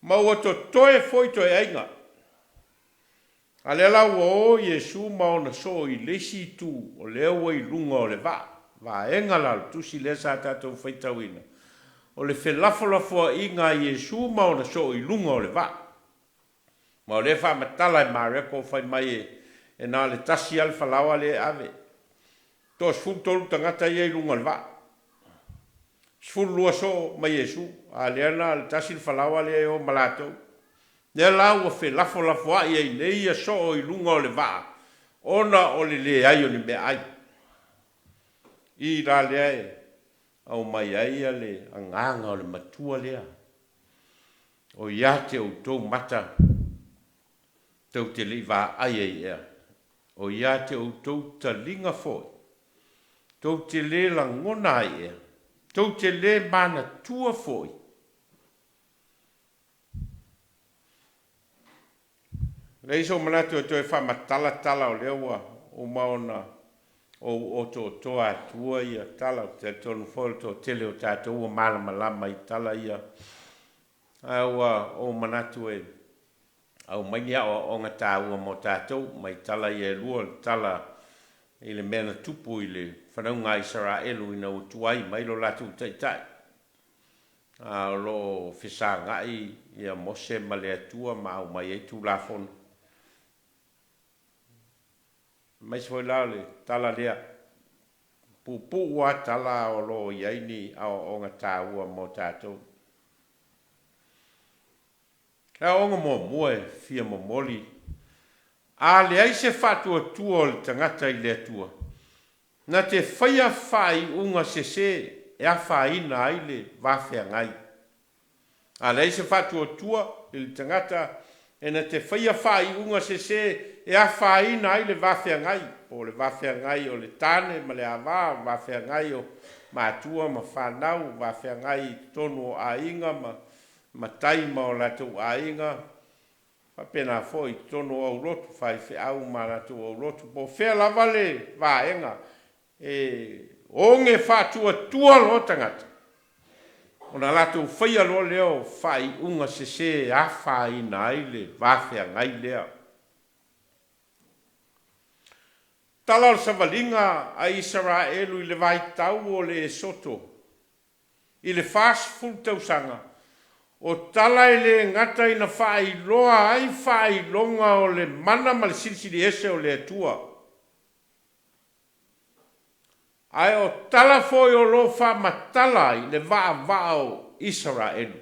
ma ua totoe foi toe aiga. A lea la ua o Iesu ma ona soo i le isi itu, o lea ua i luga o le vaa. Vaega la o le tusi lea sa tatou faitauina, o le felafolafoaiga a Iesu ma ona soo i luga o le vaa. Ma o lea e faamatala e Mareko fai mai e na o le tasi lava le falaoa lea e ave. 13 tagata ia i luga o le vaa. 12 soo ma Iesu, a lea na o le tasi le falaoa lea e o ma latou. Lea la ua felafolafoai ai nei ia soo i luga o le vaa ona o le leai o ni meaai. I la lea e aumai ai le agaga o le matua lea, o ia te outou mata tou te le i vaai ai ea, o ia te outou taliga foi tou te le lagona ai ea, tou te le manatua foi. Leai sou manatu e toe faamatala tala o lea ua uma ona ou otootoa atua ia tala. Ou te talitonu foi o le toatele o tatou ua malamalama i tala ia, ae ua ou manatu e aumai ni aoaoga taua mo tatou mai tala ia e lua, o le tala i le mea na tupu i le fanauga a Isaraelu ina ua tuai mai lo latou taitai, a o lo o fesagai ia Mose ma le Atua ma aumai ai Tulafono. Aemaise foi la o le tala lea, puupuu lava tala o lo o i ai ni aoaoga taua mo tatou. Le aoaoga muamua e fia momoli, a leai se faatuatua o le tagata i le Atua, na te faia faaiuga sese e afaina ai le va feagai. A leai se faatuatua i le tagata e na te faia faaiuga sese e afaina ai le va feagai, po o le va feagai o le tane ma le ava, o le va feagai o matua ma fanau, va feagai i totonu o aiga ma matai ma o latou aiga, faapena foi i totonu o aulotu, faifeau ma latou aulotu, po o fea lava le vaega e oge faatuatua loa tagata, ona latou faia loa lea o faaiuga sese e afaina ai le va feagai lea. Tala o le savaliga a Isaraelu i le vaitau o le Esoto i le 40 tausaga, o tala e le gata ina faailoa ai faailoga o le mana ma le silisili ese o le Atua, ae o tala foi o lo o faamatala ai le vaavaa o Isaraelu.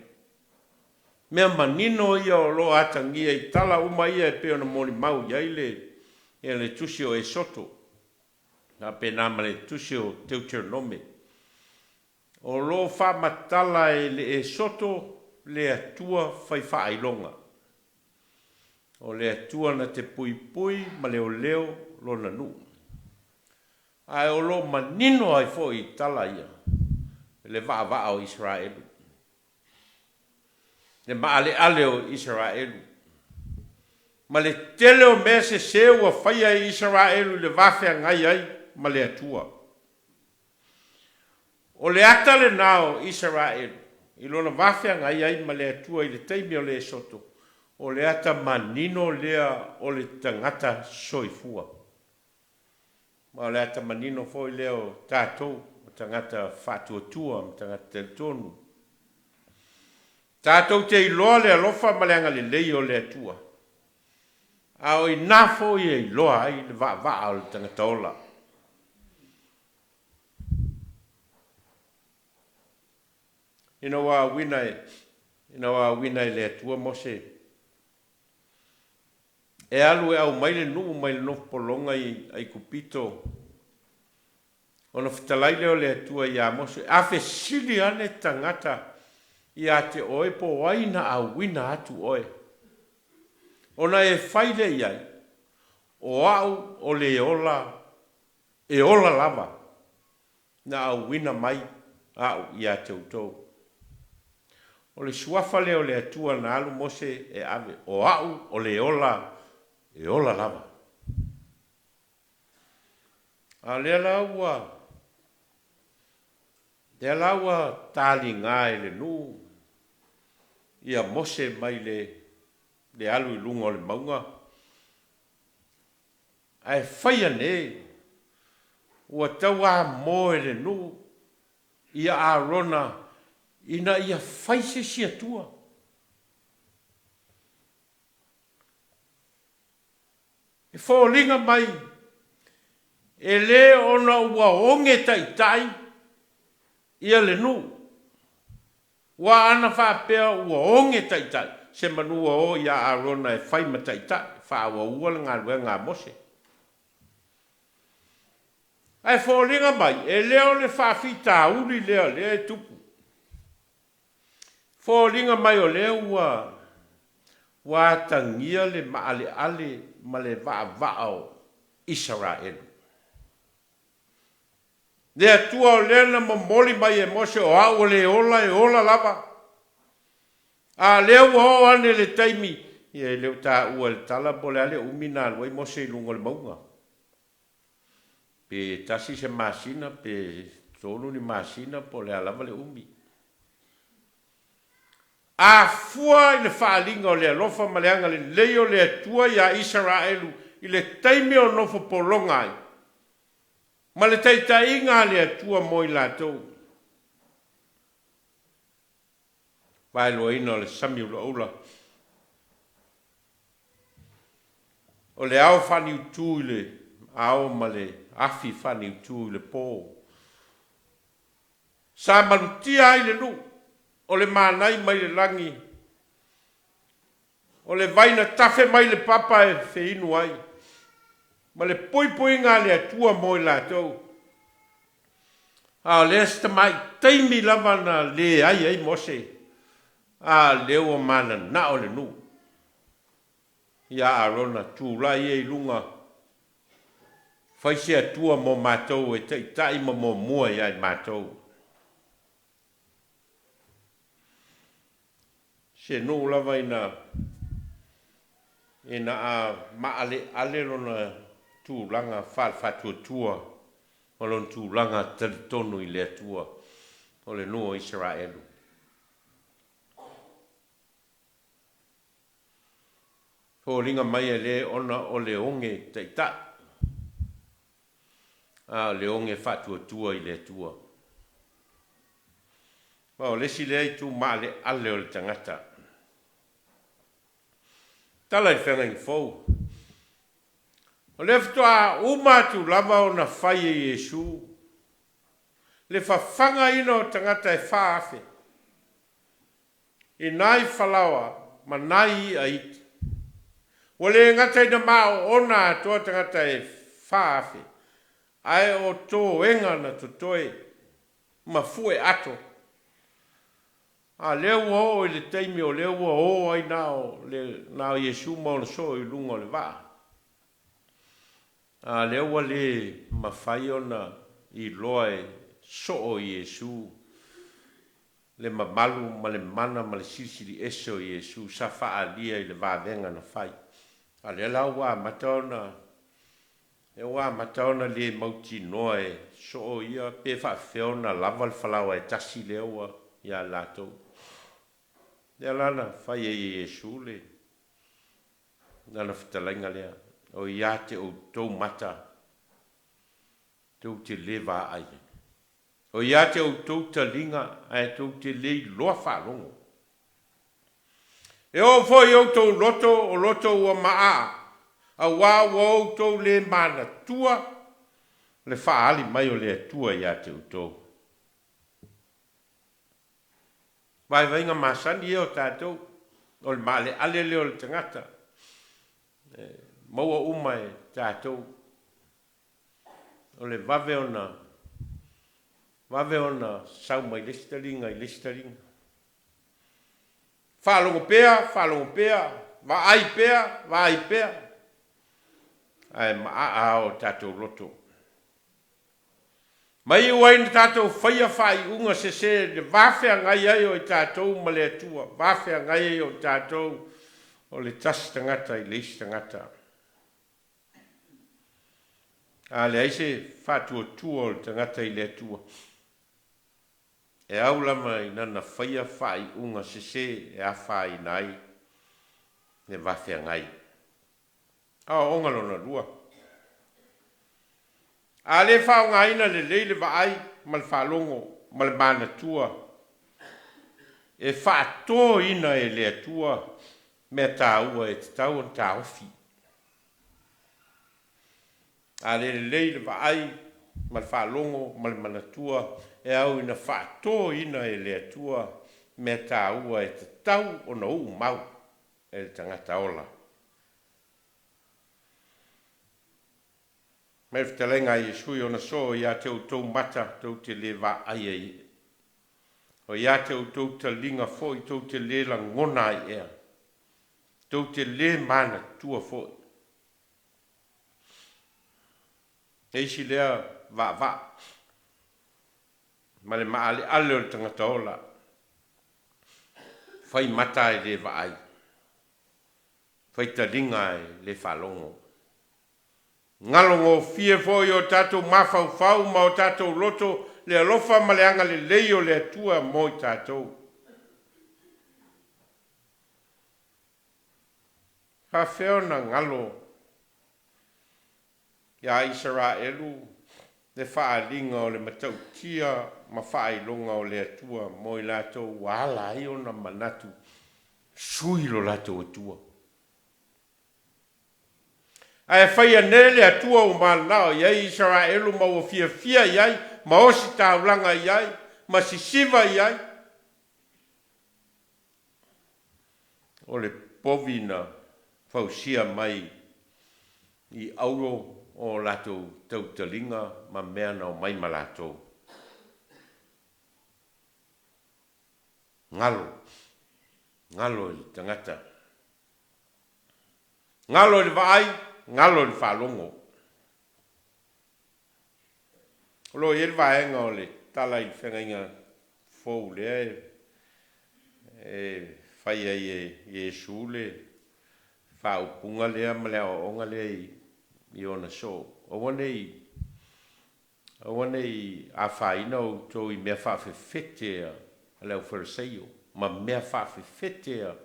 Mea manino ia o lo o atagia i tala uma ia e pei ona molimau i ai le tusi o Esoto, faapena ma le tusi o Deuteronome. O lo o faamatala e le Esoto le Atua fai faailoga, o le Atua na te puipui ma leoleo lona nuu. Ae o lo o manino ai foi i tala ia le vaavaa o Isaraelu, le maaleale o Isaraelu, ma le tele o mea sese ua faia e Isaraelu i le va feagai ai ma le Atua. O le ata lena o Isaraelu i lona va feagai ai ma le Atua i le taimi o le Esoto, o le ata manino lea o le tagata soifua. Ma o le ata manino foi lea o tatou, tagata faatuatua ma tagata talitonu. Tatou te iloa le alofa ma le agalelei o le Atua, a o i ina foi e iloa ai le vaavaa o le tagata ola. Ina ua auina e, ina ua auina e le Atua Mose e alu e aumai le nuu mai le nofopologa i Aikupito, ona fetalai lea o le Atua ia Mose, a fesili ane tagata ia te oe po o ai na auina atu oe, ona e fai lea i ai, o au o le ola e ola lava na auina mai au ia te outou. O le suafa lea o le Atua na alu Mose e ave, o au o le ola e ola lava. A o lea la ua lea la ua taliga e le nuu ia Mose mai le alu i luga o le mauga, ae faia nei ua tauamo e le nuu ia Arona ina ia fai se isi Atua. E foliga mai e lē ona ua oge taitai ia le nuu. Ua ana faapea ua oge taitai se manu ua o ia Arona e fai ma taitai faaauaua le galuega a Mose. Ae foliga mai e lē o le faafitauli lea lea e tupu. Foliga mai o lea ua ua atagia le maaleale ma le vaavaa o Isaraelu. Le Atua o lea na momoli mai e Mose o au o le ola e ola lava. A lea ua oo ane le taimi, ia e le o taua i le tala po o le a le umi na alu ai Mose i luga o le mauga. Pe tasi se masina, pe 3 ni masina, po o le a lava le umi. A fua i le faaaliga o le alofa ma le agalelei o le Atua ia Isaraelu i le taimi o nofo pologa ai, ma le taitaiga a le Atua mo i latou. Vaeluaina o le sami ulaula, o le ao faaniutu i le ao ma le afi faaniutu i le po. Sa malutia ai le nuu, o le manai mai le lagi, o le vai na tafe mai le papa e feinu ai, ma le puipuiga a le Atua mo i latou. A o lea se tamai taimi lava na leai ai Mose, a lea ua mananao le nuu ia Arona tulai e i luga, fai se Atua mo matou e taitai ma muamua ia i matou. Se nuu lava ina ina a maaleale lona tulaga faalefaatuatua ma lona tulaga talitonu i le Atua o le nuu o Isaraelu. Foliga mai e lē ona o le oge taitai, a o le oge faatuatua i le Atua. Ma o le isi lea itu maaleale o le tagata. Tala i le feagaiga fou. O lea faatoa uma atu lava ona fai e Iesu le fafagaina o tagata e 4,000 i nai falaoa ma nai i'a iti. Ua le gata ina maoona atoa tagata e 4,000, ae o toega na totoe ma fue ato. A lea ua oo i le taimi o lea ua o ai na o le na o Iesu ma ona soo i luga o le vaa. A lea ua le mafai ona iloa e soo Iesu le mamalu ma le mana ma le silisili ese o Iesu sa faaalia i le vavega na fai. A lea la ua amata ona lea ua amata ona le mautinoa e soo ia pe faafefea ona lava le falaoa e tasi lea ua ia latou. Lea la na fai ai e Iesu le lana fetalaiga lea, o ia te outou mata tou te le vaai ai. O ia te outou taliga ae tou te le iloa faalogo. E oo foi i outou loto, o loto ua maaa, auā ua outou le manatua le faaali mai o le Atua ia te outou. Vaivaiga masani ia o tatou, o le maaleale lea o le tagata, e maua uma e tatou, o le vave ona vave ona sau mai le isi taliga i le isi taliga. Faalogo pea, faalogo pea, vaai pea, vaai pea, ae maaa o tatou loto. Ma iu ai na tatou faia faaiuga sesē le va feagai ai o i tatou ma le Atua, va feagai ai o i tatou o le tasi tagata i le isi tagata. A leai se faatuatua o le tagata i le Atua, e au lava ina na faia faaiuga sesē e afaina ai le va feagai. Aoaoga lona lua. A le faaaogaina lelei le vaai ma le faalogo ma le manatua, e faatoina e le Atua mea taua e tatau ona taofi. A le lelei le vaai ma le faalogo ma le manatua, e au ina faatoina e le Atua mea taua e tatau ona uu mau e le tagata ola. Mai le fetalaiga a Iesu i ona soo, ia te outou mata tou te le vaai ai ea, o ia te outou taliga foi tou te le lagona ai ea, tou te le manatua foi. E isi lea vaavaa ma le maaleale o le tagata ola, fai mata e le vaai, fai taliga e le faalogo. Galogofie foi o tatou mafaufau ma o tatou loto le alofa ma le agalelei o le Atua mo i tatou. Faafefea ona galo iā Isaraelu le faaaliga o le matautia ma faailoga o le Atua mo i latou ua ala ai ona manatu sui lo latou Atua. Ae faia nei le Atua ua mananao i ai Isaraelu ma ua fiafia i ai ma ositaulaga i ai ma sisiva i ai, o le povi na fausia mai i auro o latou tautaliga ma mea na omai ma latou. Galo, galo i le tagata. Galo i le vaai, galo i le faalogo. O lo o i ai le vaega o le tala i le feagaiga fou lea e fai ai e Iesu le faaupuga lea ma le aoaoga lea i ona soo. Aua nei aua nei afaina outou i mea faafefete a le aufarisaio ma mea faafefete a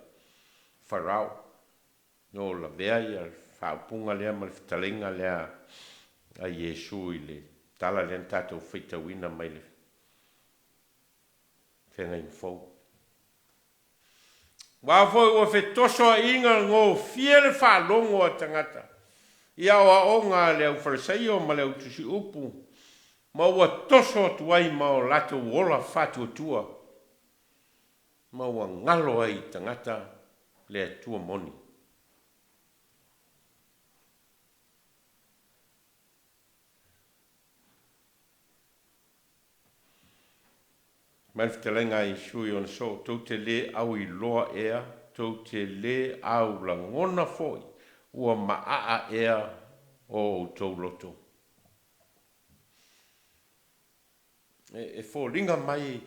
Farao. No lavea ia faaupuga lea ma le fetalaiga lea a Iesu i le tala lea na tatou faitauina mai le feagaiga fou. Aua foi ua fetosoaina gofie le faalogo a tagata i aoaoga a le aufarisaio ma le autusiupu, ma ua toso atu ai ma o latou ola faatuatua, ma ua galo ai i tagata le Atua moni. Mai le fetalaiga a Iesu i ona soo, tou te le auiloa ea, tou te le aulagona foi, ua maaa ea o outou loto. E foliga mai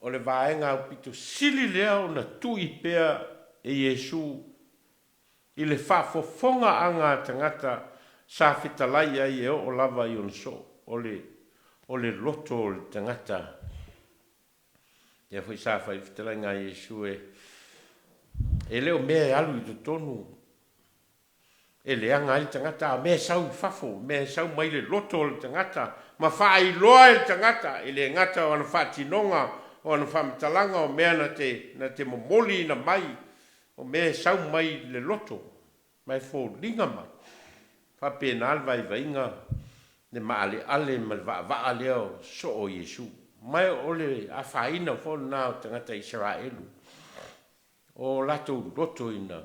o le vaega aupito sili lea ona tui pea e Iesu i le faafofoga aga a tagata sa fetalai ai e oo lava i ona soo, o le o le loto o le tagata. Ia foi sa fai le fetalaiga a Iesu e le o mea e alu i totonu. e leaga ai le tagata, a o mea e sau i fafo, o mea e sau mai le loto o le tagata ma faailoa e le tagata, e le gata o ana faatinoga, o ana faamatalaga, o mea na te, na te momoliina mai, o mea e sau mai le loto, ma e foliga mai faapena le vaivaiga, le maaleale ma le vaavaa lea o soo o Iesu. Ma o le afaina foi lena o tagata Isaraelu, o latou loto ina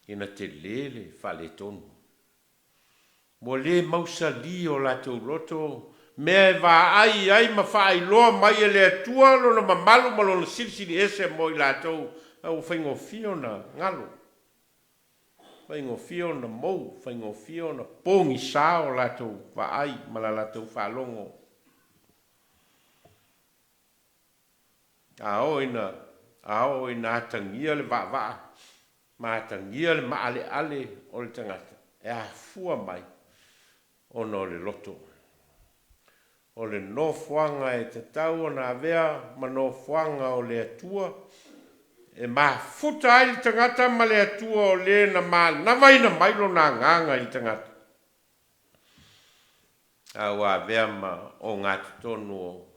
ina tele le faaletonu. Ua le mausali o latou loto, mea e vaai ai ma faailoa mai e le Atua lona mamalu ma lona silisili ese mo i latou, a ua faigofie ona galo, faigofie ona mou, faigofie ona pogisa o latou vaai ma la latou faalogo. A oo ina, a oo ina atagia le vaavaa ma atagia le maaleale o le tagata, e afua mai ona o le loto. O le nofoaga e tatau ona avea ma nofoaga o le Atua, e mafuta ai le tagata ma le Atua o le na manavaina mai lona agaga i le tagata. A ua avea ma ogatotonu o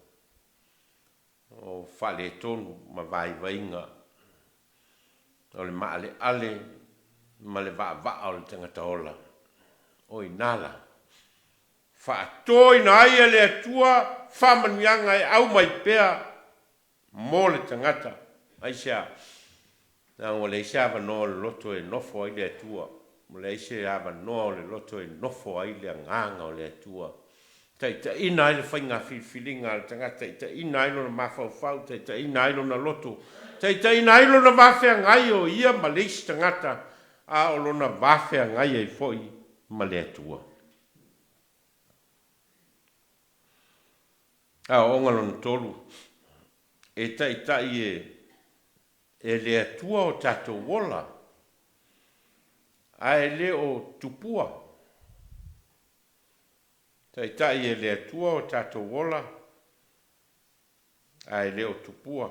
o faaletonu ma vaivaiga o le maaleale ma le vaavaa o le tagata ola. O i ina la faatoina ai e le Atua faamanuiaga e aumai pea mo le tagata. Aisea? Leaga ua leai se avanoa o le loto e nofo ai le Atua, ua leai se avanoa o le loto e nofo ai le Agaga o le Atua, taitaiina ai le faiga filifiliga a le tagata, taitaiina ai lona mafaufau, taitaiina ai lona loto, taitaiina ai lona va feagai o ia ma le isi tagata, a o lona va feagai ai foi ma le Atua. Aoaoga lona tolu, e taitai e e le Atua o tatou ola, ae le o tupua. Taitai e le Atua o tatou ola, ae le o tupua.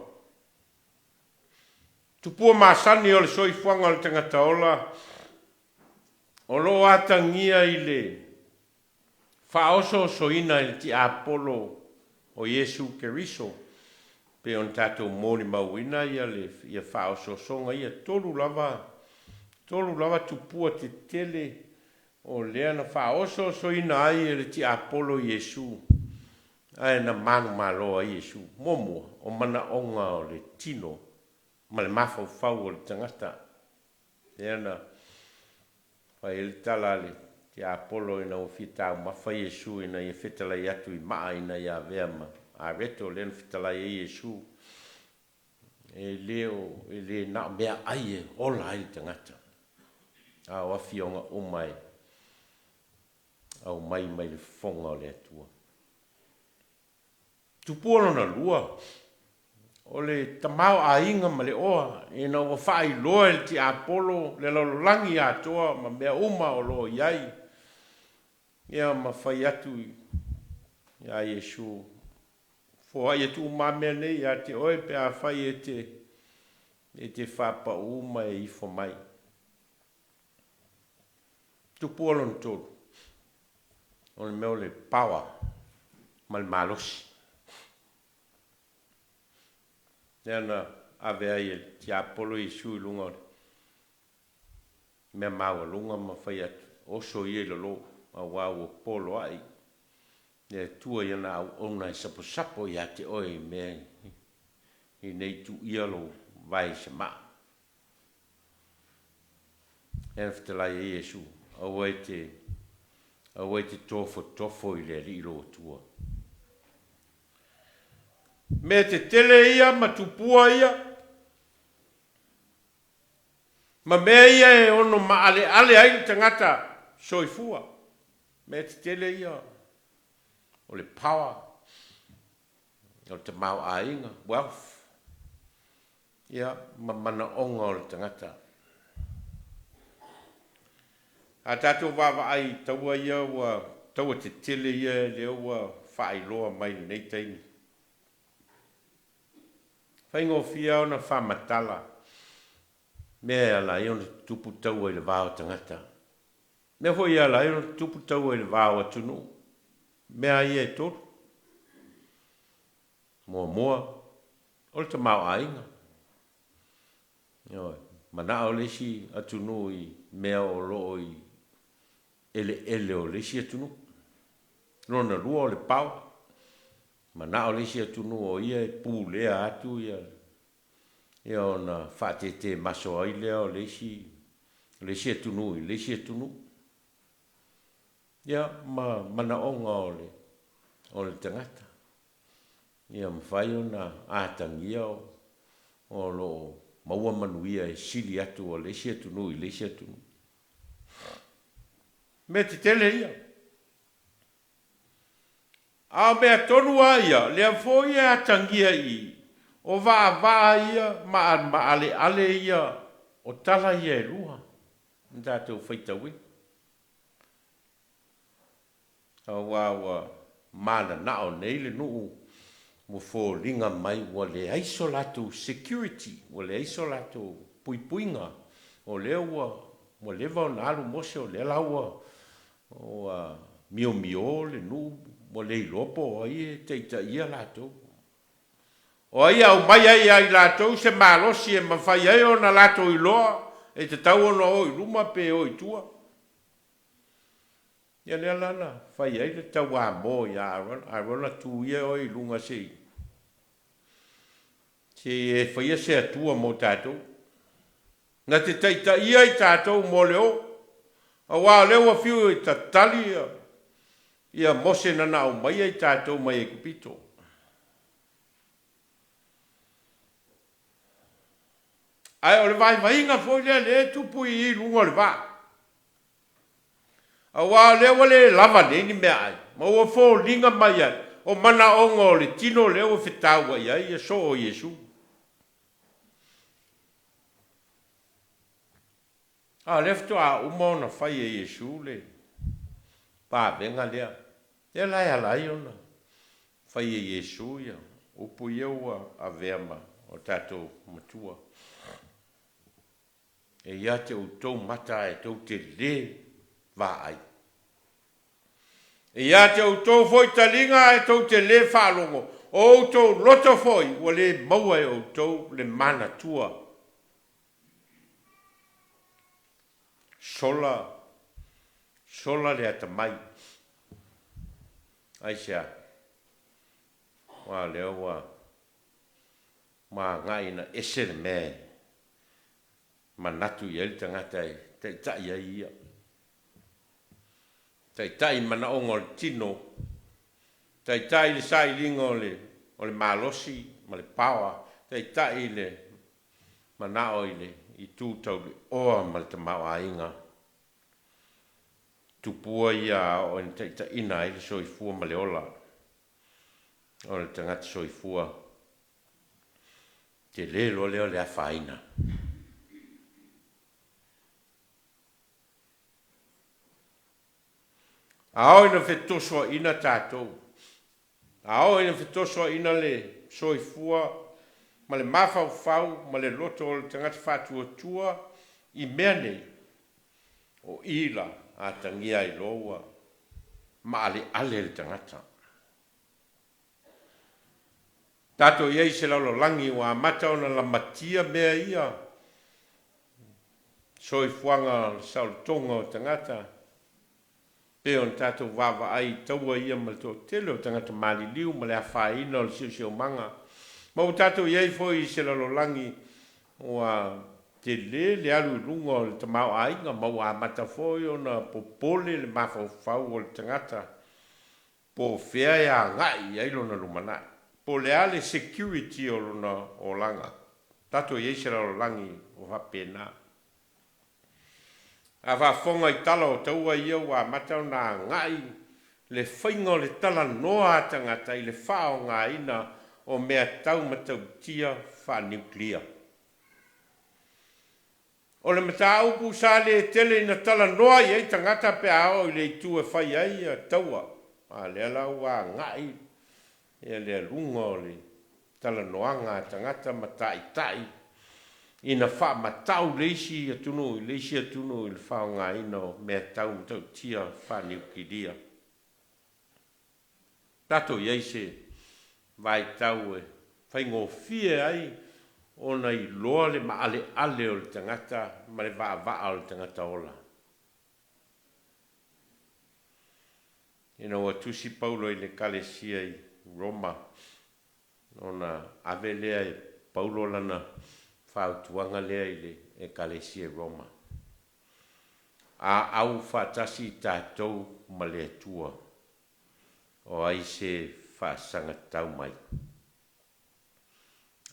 Tupua masani o le soifuaga o le tagata ola, o lo o atagia i le faaosoosoina i le tiapolo o Iesu Keriso, pei ona tatou molimauina ia le ia faaosoosoga ia, 3 lava tupua tetele o lea na faaosoosoina ai e le tiapolo Iesu, ae na manumalo ai Iesu. Muamua, o manaoga o le tino ma le mafaufau o le tagata, lea na fai ai le tala a le tiapolo ina ua fia taumafa Iesu ina ia fetalai atu i maa ina ia avea ma areto, lea na fetalai ai Iesu, e le o e le na o meaai e ola ai le tagata, a o afioga uma e aumai mai le fofoga o le Atua. Tupua lona lua, o le tamaoaiga ma le oa, ina ua faailoa e le tiapolo le lalolagi atoa ma mea uma o lo o i ai, ia ma fai atu ia Iesu, foai atu uma mea nei ia te oe pe afai e te faapau ma e ifo mai. Tupua lona tolu, o le mea o le power ma le malosi, lea na ave ai e le tiapolo Iesu i luga o le mea maualuga ma fai atu, oso ia i lalo, auā ua poloaʻi le Atua i ana auauna e saposapo iā te oe i mea i nei tuia lou vae i se maa. Lea na fetalai ai Iesu, aua e te tofotofo i le Alii lou Atua. Mea tetele ia ma tupua ia ma mea ia e ono maaleale ai le tagata soifua, mea tetele ia o le power, o le tamaoaiga, wealth, ia ma manaoga o le tagata. A tatou vaavaai i taua ia ua taua tetele ia lea ua faailoa mai lenei taimi, faigofie ona faamatala mea e ala ai ona tutupu taua i le va o tagata. Mea foi e ala ai ona tutupu taua i le va o atunuu, mea ia e tolu. Muamua, o le tamaoaiga. Ioe, manao le isi atunuu i mea o lo o i eleele o le isi atunuu. Lona lua o le power, manao le isi atunuu o ia e pulea atu ia ia ona faatetemaso ai lea o le isi o le isi atunuu i le isi atunuu. Ia ma manaoga o le o le tagata. Ia mafai ona atagia o lo o maua manuia e sili atu a le isi atunuu i le isi atunuu. Mea tetele ia. A o mea tonu lava ia, lea foi e atagia i i, o vaavaa ia ma maaleale ia o tala ia e lua na tatou faitauina. Aua ua mananao nei le nuu ua foliga mai ua leai so latou security, ua leai so latou puipuiga, o lea ua ua leva ona alu Mose o lea la ua ua miomio le nuu ua le iloa po o ai e taitaia latou. O ai e aumai ai ia i latou se malosi e mafai ai ona latou iloa e tatau ona o i luma pe o i tua. Ia lea la na fai ai le tauamo ia Arona, Arona tu ia oe i luga se i se i e faia se Atua mo tatou. Na te taitaia i tatou mo le o, aua o lea ua fiu e tatali ia, ia Mose na na aumaia i tatou mai Aikupito. Ae o le vaivaiga foi lea lea e tupu i i i luga o le vaa. Aua o lea ua le lava nei ni meaai, ma ua foliga mai ai, o manaoga o le tino lea ua fetauai ai ia soo o Iesu. A o lea faatoa uma ona fai e Iesu le vavega lea, lea la e ala ai ona fai e Iesu ia upu ia ua avea ma o tatou matua. E ia te outou mata ae tou te lē vaai. E ia te outou foi taliga ae tou te lē faalogo, o outou loto foi ua lē maua e outou le manatua. Sola, sola le atamai. Aisea? Aua o lea ua agai ina ese le mea e manatu i ai le tagata e taitai ai ia. Taitai i manaoga o le tino, taitai i le sailiga o le, o le malosi ma le power, taitai i le manao i le itu tau le oa ma le tamaoaiga. Tupua ia a oo ina taitaiina ai le soifua ma le ola o le tagata soifua. Tele loa lea o le afaina. A oo ina fetosoaina tatou, a oo ina fetosoaina le soifua ma le mafaufau ma le loto o le tagata faatuatua i mea nei, o i la atagia ai loa ua maaleale le tagata. Tatou i ai i se lalolagi ua amata ona lamatia mea ia, soifuaga o le saolotoga o tagata, pei ona tatou vaavaai i taua ia ma le toatele o tagata maliliu ma le afaina o le siosiomaga. Ma ua tatou i ai foi i se lalolagi ua tele le alu i luga o le tamaoaiga ma ua amata foi ona popole le mafaufau o le tagata Po o fea e agai i ai lona lumanai. Po o le a le security o lona olaga. Tatou i ai se lalolagi ua faapena. A faafofoga i tala o taua ia ua amata ona agai le faiga o le talanoa a tagata i le faaaogaina o mea tau matautia faa-nuclear. O le mataupu sa le tele ina talanoa i ai tagata pe a oo i le itu e fai ai taua, a lea la ua agai le aluga o le talanoaga a tagata ma taitai ina faamatau le isi atunuu i le isi atunuu i le faaaogaina o mea tau matautia faaniukilia. Tatou i ai se vaitau e faigofie ai ona iloa le maaleale o le tagata ma le vaavaa o le tagata ola. Ina ua tusi Paulo i le Ekalesia i Roma, ona ave lea e Paulo lana fautuaga lea i le Ekalesia i Roma, A au faatasi tatou ma le Atua, o ai se faasagatau mai?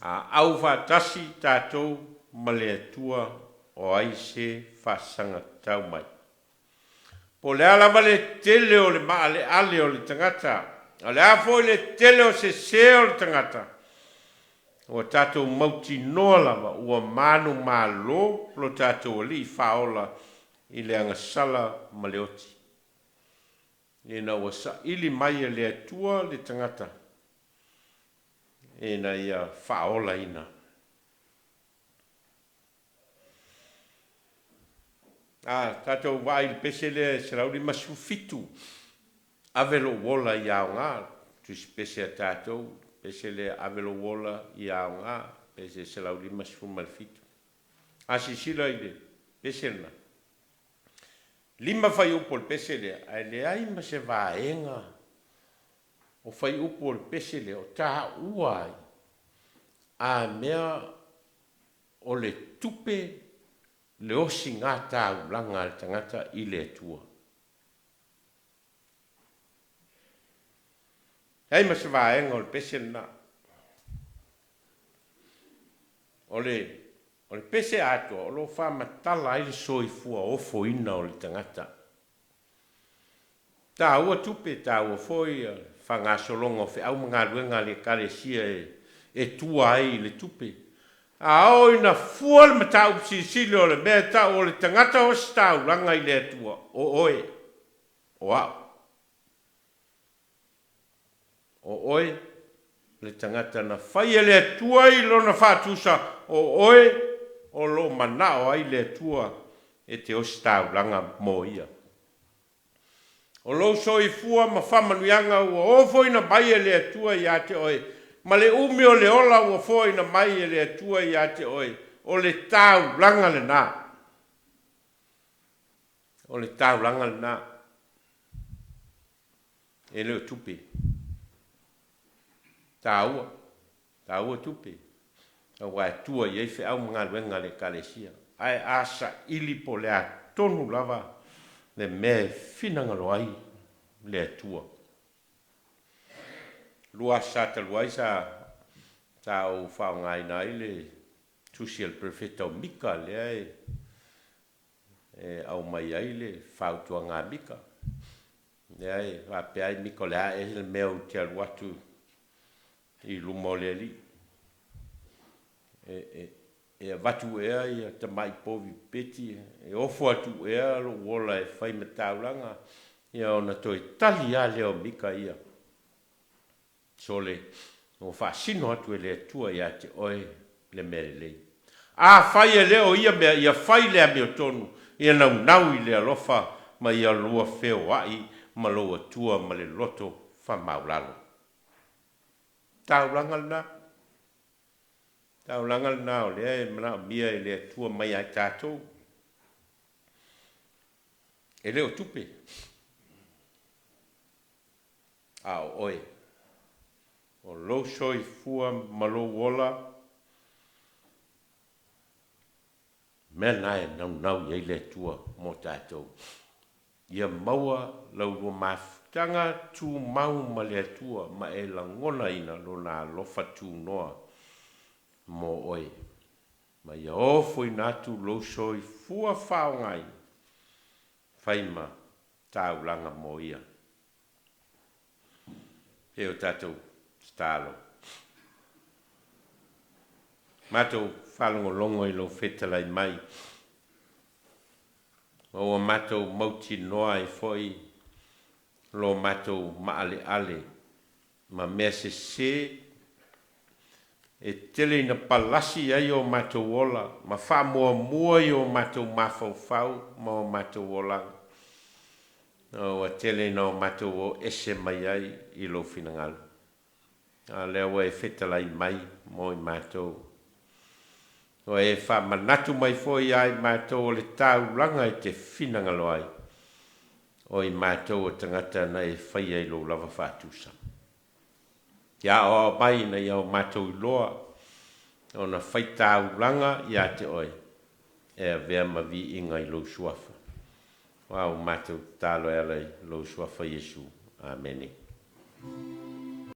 A au faatasi tatou ma le Atua, o ai se faasagatau mai? Po o le a lava le tele o le maaleale o le tagata, o le a foi le tele o sesē o le tagata, ua tatou mautinoa lava ua manumalo lo tatou Alii Faaola i le agasala ma le oti, ina ua saili mai e le Atua le tagata ina ia faaolaina. A tatou vaai i le pese lea e 157, Ave lou ola i aoga, tusi pese a tatou, pese lea Ave lou ola i aoga, pese 157. A silasila i le pese lena, 5 fuaiupu o le pese lea, ae leai ma se vaega o fuaiupu o le pese lea o taua ai a mea o le tupe le osigataulaga a le tagata i le Atua. Leai ma se vaega o le pese lena. O le o le pese atoa o lo o faamatala ai le soifua ofoina o le tagata. Taua tupe, taua foi le faagasologa o feau ma galuega a le Ekalesia e tua ai i le tupe. A oo ina fua le mataupu silisili o le mea e tau o le tagata ositaulaga i le Atua, o oe, o au. O oe le tagata na fai e le Atua i Lona faatusa, o oe o lo o manao ai le Atua e te ositaulaga mo Ia. O lou soifua ma faamanuiaga ua ofoina mai e le Atua ia te oe, ma le umi o le ola ua foaina mai e le Atua ia te oe, o le taulaga lena. O le taulaga lena. E le o tupe. Taua, taua tupe, aua e tua i ai feau ma galuega a le Ekalesia. Ae a saili po o le a tonu lava le mea e finagalo ai le Atua. 2 aso sa talu ai sa sa ou faaaogaina ai le tusi a le Perofeta o Mika lea e e aumai ai le fautuaga a Mika. Lea e faapea ai Mika, o le a ea le mea ou te alu atu i luma o le Alii? E, e, e avatu ea ia tamai povi peti, e ofo atu ea lou ola e fai ma taulaga? Ia ona toe tali lava lea o Mika ia. Sole, ua faasino atu e le Atua ia te oe le mea lelei. Afai e le o ia mea, ia fai le amiotonu, ia naunau i le alofa ma ia lua feoai ma lou Atua ma le loto faamaualalo. Taulaga lena. Taulaga lena o lea e manaomia e le Atua mai ia i tatou. E le o tupe. A o oe, o lou soifua ma lou ola, mea na e naunau i ai le Atua mo tatou. Ia maua lau lua mafutaga tumau ma le Atua ma e lagonaina Lona alofa tunoa mo oe, ma ia ofoina atu lou soifua faaaogaina fai ma taulaga mo Ia. E o tatou tatalo. Matou faalogologo i lou fetalai mai, ma ua matou mautinoa ai foi lo matou maaleale ma mea sesē. e tele ina palasi ai o matou ola ma faamuamua i o matou mafaufau ma o matou olaga. Ua tele ina o matou o ese mai ai i lou finagalo. A o lea ua e fetalai mai mo i matou. Ua e faamanatu mai foi ia i matou o le taulaga e te finagalo ai, o i matou o tagata na e faia i lou lava faatusa. Ia aoao mai ina ia o matou iloa ona faitaulaga ia te oe e avea ma viiga i lou suafa. Aua ua matou tatalo e ala i lou suafa Iesu. Amene.